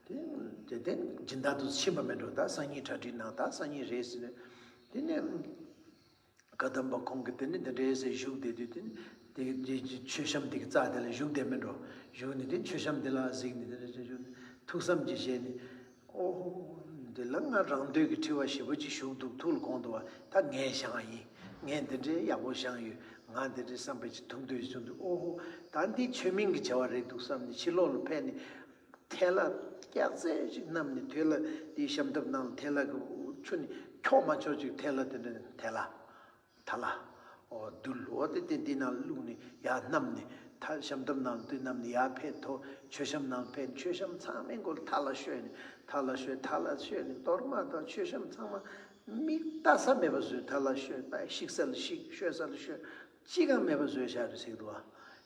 དེ་དེ་སྦྱིན་བདག་དུ་ཕྱིན་པ་མེད་འགྲོ། ད་སང་ཉིན་གྲ་སྒྲིག་གནང་། ད་སང་ཉིན་རེད་ཟེར་ནས། དེ་ནས་བཀའ་གདམས་པ་ཁོང་གིས་དེ་ནས་འདི་འདྲའི་ཟེར་བཞུགས་བསྡད་དུས། དེ་ནས་དེ་དེ་མཆོད་བཤམས་དེ་གི་རྩ་དེ་ལ་བཞུགས་བསྡད་མེད་འགྲོ། བཞུགས་ནས་དེ་མཆོད་བཤམས་དེ་ལ་གཟིགས་ནས། དེ་ལ་བཞུགས་ནས་ཐུགས་བསམ་ཅིག་བཞེས་ནས། ཨོ་ཧོ། འདི་ལ་ང་རང་འདོད་ཀྱི་འཁྲི་བ་ཞེ་པོ་ཅིག་ཞུགས་འདུག་ཐུགས་ལ་དགོངས་འདུག་བ། ད་ངས་བཞེངས་པ་ཡིན། ངས་འདི་འདྲའི་ཡག་པོ་བཞེངས་ཡོད། ང་འདི་འདྲའི་བསམ་པ་ཅིག་ཐུགས་འདོད་བྱུང་འདུག་ཨོ་ཧོ། ད་འདི་ཆོས་མིན་གྱི་བྱ་བ་རེད་འདུག་བསམ་ནས་ཕྱི་ལོགས་ལ་ཕེབས་ནས། ཐལ་བ་སྐྱག་རྫས་ཅིག་བསྣམས་ནས། ཐལ་བ་དེའི་ཤམ་ཐབས་ནང་ལ་ཐལ་བ་གི་ཆུ་ནི་འཁྱོག་མ་འཁྱོག་ཅིག་ཐལ་བ་དེ་འདྲ་ཐལ་བ། ཐལ་བ། ཨོ་རྡུལ། ཨོ་དེ་དེ་དེ་ནང་བླུགས་ནས་ཡར་བསྣམས་ནས། ཐལ་ཤམ་ཐབས་ནང་དེ་བསྣམས་ནས་ཡར་ཕེབས། ཐོག་མཆོད་བཤམས་ནང་ཕེབས། མཆོད་བཤམས་ཚང་མའི་མགོ་ལ་ཐལ་བ་བཤོས་ནས། ཐལ་བ་བཤོས། ཐལ་བ་བཤོས་ནས། གཏོར་མ་དང་མཆོད་བཤམས་ཚང་མ་མིག་ལྟ་ས་མེད་པ་བཟོས། ཐལ་བ་བཤོས། ད་བཤིག་ས་ལ་བཤིག། བཤོས་ས་ལ་བཤོས། ཅི་གང་མེད་པ་བཟོས་བཞག་རེད་ཟེར་གི་འདུག་བ།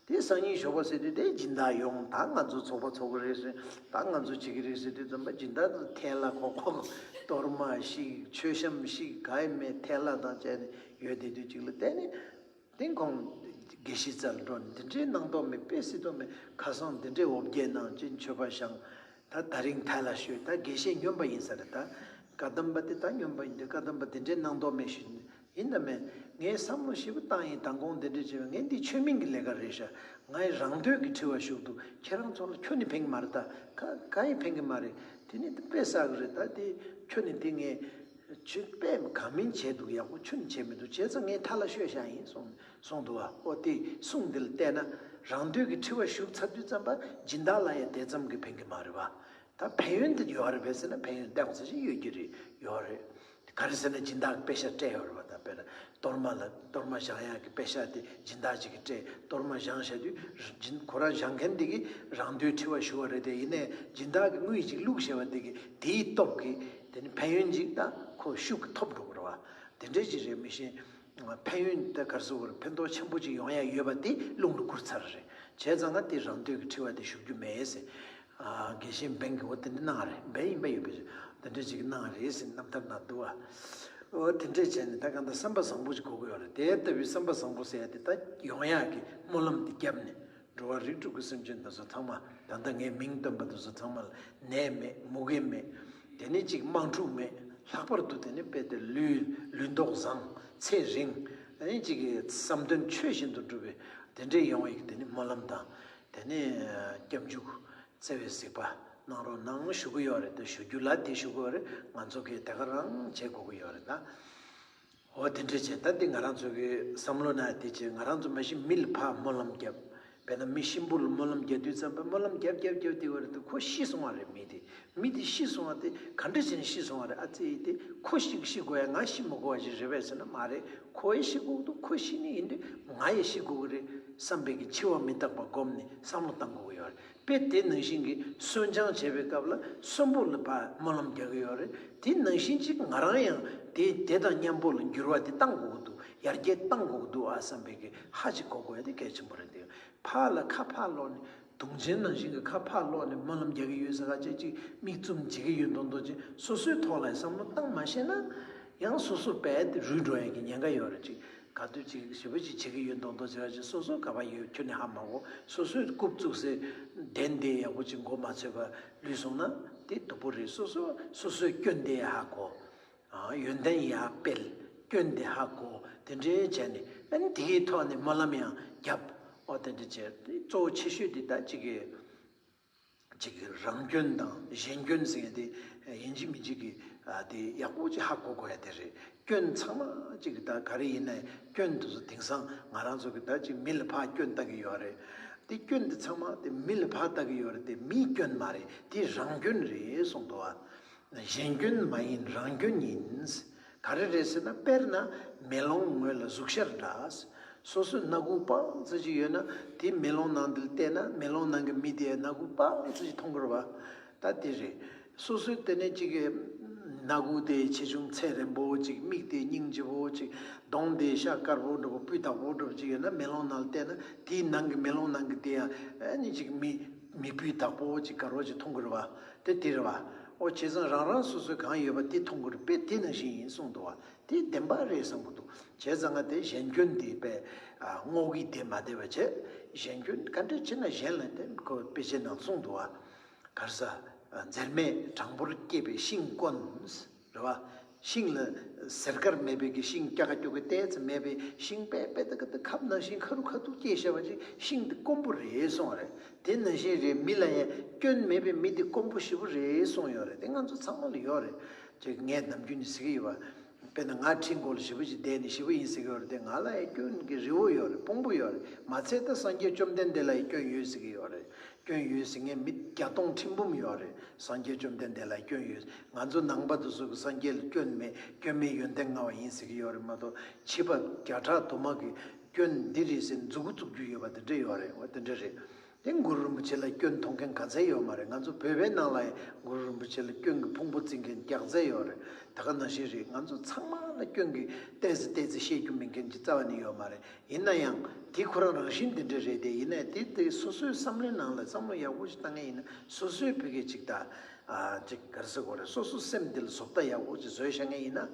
དེ་སང་ཉིན་ཞོགས་པ་ཟེར་དུས་དེ་སྦྱིན་བདག་ཡོང་། ད་ང་ཚོ་ཚོགས་པ་ཚོགས་ཀྱི་རེད་ཟེར། ད་ང་ཚོ་བྱེད་ཀྱི་རེད་ཟེར་དུས་ཙམ་པ་སྦྱིན་བདག་ཚོ་ཐལ་བ་ཁོག་ཁོག་གཏོར་མ་བཤིག། མཆོད་བཤམས་བཤིག། ག་ཡི་མེད། ཐལ་བ་དང་བཅས་ནས་ཡོད་བསྡད་དུས་གཅིག་ལ། དེ་ནས་དེ་ཁོང་དགེ་བཤེས་རྩ་ལ་འགྲོ་ནས། འདི་འདྲའི་གནང་དོགས་མེད། དཔེ་སྲིད་དོ་མེད། ཁ་སང་འདི་འདྲའི་འོ་བརྒྱལ་གནང་། ཅིག་མཆོད་པ་བཞེངས། ད་དེ་རིང་ཐལ་བ་བཤོས། ད་དགེ་བཤེས་སྨྱོན་པ་ཡིན་ས་རེད། ད་བཀའ་གདམས་པ་དེ་ད་སྨྱོན་པ་ཡིན། དེ་བཀའ་གདམས་པ་འདི་འདྲའི་གནང་དོགས་མེད་ཞུས། ཡིན་དང་མིན། ངས་བསམ་བློ་ཞིབ་པོ་བཏང་ཡིན། མདང་དགོང་འདི་འདྲ་བྱས་པ། ངས་འདི་ཆོས་མིན་གྱི་ལས་ཀ་རེད་ཤག་ངའི་རང་འདོད་ཀྱི་འཁྲི་བ་ཞུགས་འདུག་ཁྱེད་རང་ཚོ་ལ་ཁྱོན་ནས་ཕན་གྱི་མ་རེད་ད། ག་ག་ཡིས་ཕན་གྱི་མ་རེད། དེ་ནི་དཔེ་བསགས་ཀྱི་རེད་ད། དེ་ཁྱོན་ནས་དེ་ངས་ཆོས་དཔེ་གང་མིན་བྱས་འདུག་ཡག་པོ་ཁྱོན་ནས་བྱས་མི་འདུག་བྱས་ཙང་ངས་ཐལ་བ་བཤོས་བཞག་ཡིན་གསུངས་གསུངས་འདུག་བ། ཨོ་དེ་གསུང་འདི་ལ་བལྟས་ན། རང་འདོད་ཀྱི་འཁྲི་བ་ཞུགས་ཚར་དུས་ཙམ་པ་སྦྱིན་བདག་ལ་ཡང་དེ་ཙམ་གྱིས་ཕན་གྱི་མ་རེད་བ། ད་ཕན་ཡོན་དེ་ཡོད་རེད་པས་ཟེར་ན། ཕན་ཡོན་ཏོག་ཙམ་ཞིག་ཡོད་ཀྱི་རེད། ཡོད་རེད། ག་རེ་ཟེར་ན་སྦྱིན་བདག་གི་པེ་ཤ་སྤྲད་ཡོད་རེད་པ། ད་དཔེར་ན་གཏོར་མ་ལ། གཏོར་མ་བཞེངས་ཡག་གི་པེ་ཤ་དེ་སྦྱིན་བདག་ཅིག་གིས་སྤྲད། གཏོར་མ་བཞེངས་བཞག་དུས་སྦྱིན། ཁོ་རང་བཞེངས་མཁན་དེ་གིས་རང་འདོད་འཁྲི་བ་ཞུ་བ་རེད་དེ། ཡིན་ནའི་སྦྱིན་བདག་གིས་དངུལ་ཅིག་བླུགས་བཞག་པ་དེ་གིས། དེའི་སྟོབས་ཀྱིས་དེ་ནི་ཕན་ཡོན་ཅིག་ད་ཁོ་ཤུགས་ཀྱིས་ཐོབ་འགྲོ་གི་རེད་བ། དེ་འདྲ་ཅིག་རེད། མི་ཤེས། ཕན་ཡོན་ད་ག་རེ་ཟེར་དགོས་རེད། ཕན་ཐོགས་ཆེན་པོ་ཅིག་ཡོང་ཡ་ཡོད་པ་དེ་རླུང་ལ་བསྐུར་ཚར་རེད། བྱས་ཙང་ང་དེ་རང་འདོད་ཀྱི་འཁྲི་བ་དེ་ཞུ་རྒྱུ་མེད་ཟེར། ཨ་དགེ་བཤེས་འབེན་གྱི་འོ་དེ་འདྲ་གནང་རེད། འབེན་ཡིན་པ་ཡོད་པས་དེ་འདྲ་ཅིག་གནང་རེད་ཟེར་རྣམ་ཐར་ནང་འདུག་ཨ། འོ་དེ་འདྲས་བྱས་ནས་ད་གང་ལྟར་བསམ་པ་བཟང་པོ་ཅིག་དགོས་ཀྱི་ཡོད་རེད། དེ་ལྟ་བུའི་བསམ་པ་བཟང་པོ་ཟེར་ཡ་དེ་ད་ཡོང་ཡག་གི་སྨོན་ལམ་དེ་བརྒྱབ་ནས། འགྲོ་བ་རིགས་དྲུག་གི་སེམས་ཅན་དེ་ཚོ་ཚང་མ། ད་ལྟ་ངས་མིང་བཏོན་པ་དེ་ཚོ་ཚང་མ་ལ་ནད་མེད་མུ་གེ་མེད། དེ་ནས་ཅིག་དམག་འཁྲུག་མེད། ལྷག་པར་དུ་དེ་ནས་དཔེ་དེ་ལུས་ལུས་མདོག་བཟང་ཚེ་རིང་། དེ་ནས་ཅིག་གི་བསམ་དོན་ཆོས་བཞིན་དུ་འགྲུབ་པའི་དེ་འདྲའི་ཡོང་བའི་དེ་ནས་སྨོན་ལམ་དང་། དེ་ནས་སྐྱབས་འཇུག་བརྩེ་བའི་གཟིགས་པ་གནང་རོགས་གནང་ཞུ་གི་ཡོད་རེད། དེ་ཞུ་རྒྱུ་ལ་དེ་ཞུ་གི་ཡོད་རེད། ང་ཚོ་གིས་དེ་ག་རང་བྱེད་དགོས་ཀྱི་ཡོད་རེད་ད། འོ་དེ་འདྲ་བྱས། ད་འདི་ང་རང་ཚོ་གི་བསམ་བློ་ན་དེ་བྱས། ང་རང་ཚོ་མ་གཞི་མི་ལ་ཕར་སྨོན་ལམ་བརྒྱབ། དཔེར་ན་མི་གཤིན་པོ་ལ་སྨོན་ལམ་རྒྱག་དུས་ཙམ་པ་སྨོན་ལམ་རྒྱབ་རྒྱབ་རྒྱབ་དེ་བར་དུ་ཁོ་ཤི་སོང་བ་རེད། མི་དེ་མི་དེ་ཤི་སོང་བ་དེ་ག་འདྲ་བྱས་ནས་ཤི་སོང་བ་རེད། ཨ་ཙི་དེ་ཁོ་ཞིག་ཤི་དགོས་ཡ་ང་ཤི་མི་དགོས་བ་ཞིག་རེད་པས་ཟེར་ན་མ་རེད། ཁོ་ཡི་ཤི་དགོས་འདུག་ཁོ་ཤི་ནི་ཡིན་དུས་ང་ཡི་ཤི་དགོས་ཀྱི་རེད་བསམ་པའི་གི་འཆི་བ་མི་རྟག་པ་སྒོམ་ནས་བསམ་བློ་བཏང་དགོས་ཀྱི་ཡོད་རེད། དཔེ་དེ་ནང་བཞིན་གྱི་གསོན་སྦྱང་བྱེད་པའི་སྐབས་ལ་གསོན་པོ་ལ་ཕར་སྨོན་ལམ་རྒྱག་གི་ཡོད་རེད། དེ་ནང་བཞིན་ཅིག་ང་རང་ཡང་དེ་དེ་དང་མཉམ་པོ་ལ་འགྱུར་བ་དེ་བཏང་དགོས་ཀྱི་འདུག་ཡར་རྒྱས་བཏང་དགོས་ཀྱི་འདུག་ཨ་བསམ་པའི་གི་ཧ་ཅིག་གོ་དགོས་ཡ་དེ་གལ་ཆེན་པོ་རེད་དེ། ཕར་ལ་ཁ་ཕར་སློག་ནས་དུང་ཆེན་ནང་བཞིན་གྱི་ཁ་ཕར་སློག་ནས་སྨོན་ལམ་རྒྱག་གི་ཡོད་ཟེར་ག་ཅིག་ཅིག་མིག་བཙུམ་བྱེད་ཀྱི་ཡོད་མདོག་མདོག་ཅིག་སོ་སོའི་ཐོག་ལ་བསམ་བློ་བཏང་མ་ཤེས་ན། ཡང་སོ་སོ་རྦད་དེ་རུལ་འགྲོ་ཡ་གི་ཉེན་ཁ་ཡོད་རེད་ཅིག་ག་དུས་ཅིག་ཞེ་པོ་ཅིག་བྱེད་ཀྱི་ཡོད་མདོག་མདོག་བྱེད་ཡ་ཅིག་སོ་སོ་ག་པར་ཡོད་ཁྱོན་ནས་ཧ་མ་གོ། སོ་སོའི་རྐུབ་བཙུགས་སའི་གདན་དེ་ཡག་པོ་ཅིག་མགོ་མ་ཚོས་པ་ལུས་སོང་ན་དེ་སྡུག་པོ་རེད། སོ་སོ་སོ་སོའི་སྐྱོན་དེ་ཧ་གོ། ཨ་ཡོན་ཏན་ཡར་སྤེལ། སྐྱོན་དེ་ཧ་གོ། དེ་འདྲའི་བྱས་ནས་ཨ་ནི་དེའི་ཐོག་ནས་སྨོན་ལམ་ཡང་རྒྱབ། ཨོ་དེ་འདྲ་བྱས་དེ་གཙོ་བོ་ཆེ་ཤོས་དེ་ད་ཅིག་གི་ཅིག་གི་རང་སྐྱོན་དང་གཞན་སྐྱོན་ཟེར་མཁན་དེ་ཡིན་གཅིག་མིན་གཅིག་གི་ཨ་དེ་ཡག་པོ་ཅིག་ཧ་གོ་དགོས་ཡ་དེ་རེད། སྐྱོན་ཚང་མ་ཅིག་གི་ད་ག་རེ་ཡིན་ནའི་སྐྱོན་དེ་ཚོ་དེང་སང་ང་རང་ཚོ་གི་ད་ཅིག་མི་ལ་ཕར་སྐྱོན་བཏགས་ཀྱི་ཡོད་རེད། དེ་སྐྱོན་དེ་ཚང་མ་དེ་མི་ལ་ཕར་བཏགས་ཀྱི་ཡོད་རེད། དེ་མིའི་སྐྱོན་མ་རེད། དེ་རང་སྐྱོན་རེད་གསུངས་འདུག་ཨ། གཞན་སྐྱོན་མ་ཡིན་རང་སྐྱོན་ཡིན། ག་རེ་རེད་ཟེར་ན་དཔེར་ན་མེ་ལོང་ངོས་ལ་གཟུགས་ཤར་འདྲ། སོ་སོའི་སྣ་ཁུག་པང་ཙི་ཅིག་ཡོད་ན་དེ་མེ་ལོང་ནང་དེ་ལ་བལྟས་ན་མེ་ལོང་ནང་གི་མི་དེའི་སྣ་ཁུག་པང་ཙི་ཅིག་མཐོང་གི་རེད་བ། ད་དེ་རེད། སོ་སོའི་དེ་ནས་ཅིག་གི་སྣ་ཁུག་དེ་ཆེ་ཆུང་ཚད་རན་པོ་ཅིག་མིག་དེ་སྙིང་རྗེ་པོ་ཅིག་གདོང་དེ་ཤ་དཀར་པོ་འདྲ་པོ་སྤུས་དག་པོ་འདྲ་པོ་ཅིག་ཡོད་ན་མེ་ལོང་ནང་ལ་བལྟས་ན་དེའི་ནང་གི་མེ་ལོང་ནང་གི་དེ་ཡང་ཨ་ནི་ཅིག་མི་མི་སྤུས་དག་པོ་ཅིག་དཀར་པོ་ཅིག་མཐོང་གི་རེད་བ། དེ་དེ་རེད་བ། ཨོ་བྱས་ཙང་རང་རང་སོ་སོའི་གང་ཡོད་པ་དེ་མཐོང་གི་རེད། དཔེ་དེ་ནང་བཞིན་ཡིན་གསུངས་འདུག་བ། དེ་བདེན་པ་རེད་བསམ་གི་འདུག་བྱས་ཙང་ང་དེ་གཞན་སྐྱོན་དེ་དཔེ་ཨ་བསྔོག་གི་བསྡད་མ་བསྡད་པ་བྱས། གཞན་སྐྱོན་ག་འདྲ་བྱས་ན་གཞན་ལ་དེ་ཁོ་དཔེ་ཆའི་ནང་གསུངས་འདུག་བ། ག་རེ་ཟ། འཛེར་མས་དྲང་པོར་སྐྱེས་པའི་ཤིང་དཀོན། རེད་བ། ཤིང་ལ་ཟེར་དཀར་མེད་པའི་གི་ཤིང་སྐྱ་ཀ་སྐྱོ་གི་ཏོག་ཙམ་མེད་པའི་ཤིང་དཔེ་དཔེ་ད་ག་ད་ཁབ་ནང་བཞིན་ཁ་རུ་ཁ་ཐུག་སྐྱེས་བཞག་པ་ཅིག་ཤིང་དེ་དཀོན་པོ་རེད་གསུངས་རེད། དེ་ནང་བཞིན་རེད། མི་ལ་ཡང་སྐྱོན་མེད་པའི་མི་དེ་དཀོན་པོ་ཞེ་པོ་རེད་གསུངས་ཡོད་རེད། དེ་ང་ཚོ་ཚང་མ་ལ་ཡོད་རེད། ཅིག་ངས་ནམ་རྒྱུན་ནས་ཟེར་གི་ཡོད་པ། དཔེར་ན་ང་ཁྲིའི་མགོ་ལ་ཞེ་པོ་ཅིག་བསྡད་ནས་ཞེ་པོ་ཡིན་ཟེར་གི་ཡོད་རེད། དེ་ང་ལ་ཡང་སྐྱོན་གི་རི་བོ་ཡོད་རེད། སྤུངས་པོ་ཡོད་རེད། མ་ཚད་ད་སངས་རྒྱས་བཅོམ་ལྡན་འདས་ལ་ཡང་སྐྱོན་ཡོད་ཟེར་གི་ཡོད་རེད། སྐྱོན་ཡོད་ཟེར་མཁན་མི་བརྒྱ་སྟོང་ཁྲི་འབུམ་ཡོད་རེད། སངས་རྒྱས་བཅོམ་ལྡན་འདས་ལ་སྐྱོན་ཡོད། ང་ཚོ་ནང་པ་དེ་ཚོ་གི་སངས་རྒྱས་ལ་སྐྱོན་མེད། སྐྱོན་མེད་ཡོན་ཏན་མངའ་བ་ཡིན་ཟེར་གི་ཡོད་རེད་མ་གཏོགས། བྱིས་པ་བརྒྱ་ཕྲག་དུ་མ་གི་སྐྱོན་འདི་རེད་ཟེར་མཛུབ་གུ་བཙུགས་རྒྱུ་ཡོད་པ་དེ་འདྲ་ཡོད་རེད། འོ་དེ་འདྲ་རེད། དེ་གུ་རུ་རིན་པོ་ཆེ་ལ་སྐྱོན་མཐོང་མཁན་ག་ཚད་ཡོད་མ་རེད། ང་ཚོ་བོད་པའི་ནང་ལ་ཡང་གུ་རུ་རིན་པོ་ཆེ་ལ་སྐྱོན་གྱི་ཕུང་པོ་བརྩི་མཁན་རྒྱག་རྩལ་ཡོད་རེད། ད་ག་ནང་བཞིན་རེད། ང་ཚོ་ཚང་མ་ལ་སྐྱོན་གྱི་ཏོག་ཙམ་ཏོག་ཙམ་བཤད་རྒྱུ་མེད་མཁན་གྱི་རྩ་བ་ནས་ཡོད་མ་རེད། ཡིན་ན་ཡང་དེ་ཁོ་རང་རང་བཞིན་དེ་འདྲ་རེད་དེ། ཡིན་ནའི་དེ་དེ་སོ་སོའི་བསམ་བློའི་ནང་ལ་བསམ་བློ་ཡག་པོ་ཞིག་བཏང་མཁན་ཡིན་ན་སོ་སོའི་བུ་གའི་ཅིག་ད་ཨ་ཅིག་ག་རེ་ཟེར་དགོས་རེད། སོ་སོ་སེམས་འདི་ལ་བཟོ་ལྟ་ཡག་པོ་ཅིག་བཟོས་བཞག་མཁན་ཡིན་ན་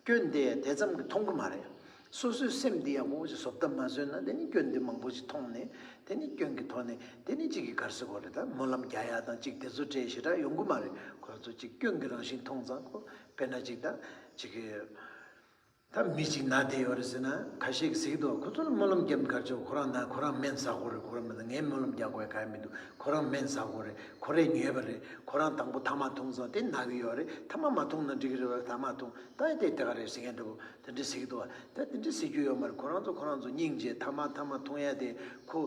སྐྱོན་དེ་དེ་ཙམ་གྱིས་མཐོང་གི་མ་རེད། སོ་སོའི་སེམས་འདི་ཡག་པོ་ཅིག་བཟོ་ལྟ་མ་བཟོས་ན་དེ་ནི་སྐྱོན་འདི་མང་པོ་ཅིག་མཐོང་ནས་དེ་ནི་སྐྱོན་གྱི་ཐོག་ནས་དེ་ནི་ཅིག་གི་ག་རེ་ཟེར་དགོས་རེད། ད་སྨོན་ལམ་རྒྱག་ཡག་དང་ཅིག་དེ་ཚོ་འདྲ་ཞེ་དྲག་ཡོང་གི་མ་རེད། ཁོ་ཚོ་ཅིག་སྐྱོན་གྱི་རང་བཞིན་མཐོང་ཙང་ཁོ་དཔེར་ན་ཅིག་ད་ཅིག་གི་ད་མི་གཅིག་ན་བསྡད་ཡོད་རེད་ཟེར་ན་ཁ་ཤས་ཀྱིས་ཟེར་གྱི་འདུག་ཁོ་ཚོ་ལ་སྨོན་ལམ་རྒྱབ་ག་རེ་བྱེད། ཁོ་རང་ན་ཁོ་རང་སྨན་ཟ་དགོས་རེད། ཁོ་རང་མི་ད་ངས་སྨོན་ལམ་རྒྱག་དགོས་ཡ་གང་ཡང་མི་འདུག་ཁོ་རང་སྨན་ཟ་དགོས་རེད། ཁོ་རས་ཉོས་པ་རེད། ཁོ་རང་དང་པོ་ཐ་མག་འཐུང་ཙང་དེ་ན་གི་ཡོད་རེད། ཐ་མག་མ་འཐུང་ན་འགྲིག་གི་རེད་བ། ཐ་མག་འཐུང་ད་ཡ་དེ་དེ་ག་རེད་ཟེར་མཁན་འདྲ་པོ་དེ་འདྲ་ཟེར་གྱི་འདུག་ད་དེ་འདྲ་ཟེར་རྒྱུ་ཡོད་མ་རེད། ཁོ་རང་ཚོ་ཁོ་རང་ཚོ་སྙིང་རྗེ། ཐ་མག་ཐ་མག་འཐུང་ཡ་དེ་ཁོ་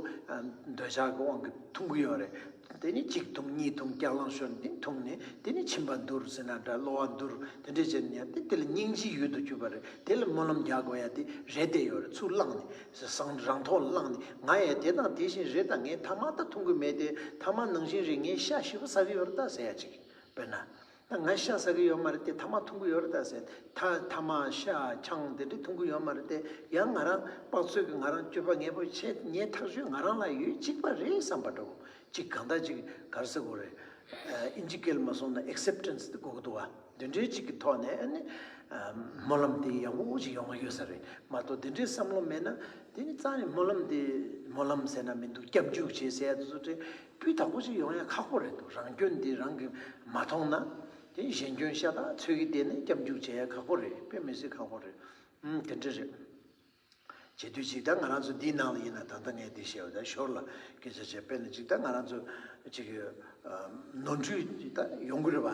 འདོད་ཆགས་ཀྱི་དབང་གིས་འཐུང་གི་ཡོད་རེད། དེ་ནི་གཅིག་འཐུང་གཉིས་འཐུང་སྐྱག་ལང་ཤོར་ནས་འཐུང་ནས་དེ་ནི་མཆིན་པ་འདུར་ཟེར་ན་འདྲ། གློ་བ་འདུར་དེ་འདྲ་བྱས་ནས་ཡང་དེ་དེ་ལ་སྙིང་རྗེའི་ཡུལ་དུ་གྱུར་པ་རེད། དེ་ལ་སྨོན་ལམ་རྒྱག་དགོས་ཡ་དེ་རེད་བསྡད་ཡོད་རེད། ཚུར་བླངས་ནས་སང་རང་ཐོག་ལ་བླངས་ནས་ང་ཡང་དེ་དང་དེ་བཞིན་རེད། ད་ངས་ཐ་མག་ད་འཐུང་གི་མེད་དེ། ཐ་མག་ནང་བཞིན་རེད། ངས་ཤ་ཞེ་པོ་ཟ་གི་ཡོད་རེད་ད་ཟེར་ཡ་ཅིག་དཔེར་ན། ང་ཤ་ཟ་གི་ཡོད་མ་རེད་དེ། ཐ་མག་འཐུང་གི་ཡོད་རེད་ད་ཟེར། ཐ་ཐ་མག་ཤ་ཆང་དེ་འདྲ་འཐུང་གི་ཡོད་མ་རེད་དེ། ཡང་ང་རང་དཔག་ཚོད་ཀྱི་ང་རང་སྤྱོད་པ་ངན་པ་བྱས་ངའི་ཐག་གཅོད་ང་རང་ལ་ཡོད། གཅིག་པ་རེད་བསམ་པ་འདྲ་བོ། གཅིག་གང་ལྟར་གཅིག་ག་རེ་ཟེར་དགོས་རེད། ཨ་ཨིན་ཇི་སྐད་ལ་མ་སོང་ན་ཨེག་སེབ་ཊེན་སི་དེ་དགོས་ཀྱི་འདུག་བ། འདི་འདྲའི་གཅིག་གི་ཐོག་ནས་ཨ་ནི་ཨ་སྨོན་ལམ་དེ་ཡག་པོ་ཞིག་ཡོང་གི་ཡོད་ས་རེད་མ་གཏོགས། འདི་འདྲའི་བསམ་བློ་མེད་ན་དེ་ནི་རྩ་ནས་སྨོན་ལམ་དེ་སྨོན་ལམ་ཟེར་ན་མི་འདུག་སྐྱབས་འཇུག་བྱེད་ཟེར་ཡ་དེ་ཚོ་དེ་སྤུས་དག་པོ་ཞིག་ཡོང་ཡ་ཁག་པོ་རེད་འདུག་རང་སྐྱོན་འདི་རང་གིས་མ་མཐོང་ན་དེ་གཞན་སྐྱོན་ཤ་སྟག་འཚོལ་གྱི་བསྡད་ནས་སྐྱབས་འཇུག་བྱེད་ཡ་ཁག་པོ་རེད། དཔེ་མི་སྲིད་ཁག་པོ་རེད། ཨུམ་དེ་འདྲ་རེད། བྱེད་དུས་ཅིག་ད་ང་རང་ཚོ་འདིའི་ནང་ལ་ཡིན་ན་ད་ལྟ་ངས་འདི་བཤད་པ་ད་ཞོར་ལ་སྐད་ཆ་བྱས། དཔེར་ན་ཅིག་ད་ང་རང་ཚོ་ཅིག་ཨ་ནོར་འཁྲུལ་ཅིག་ད་ཡོང་གི་རེད་བ།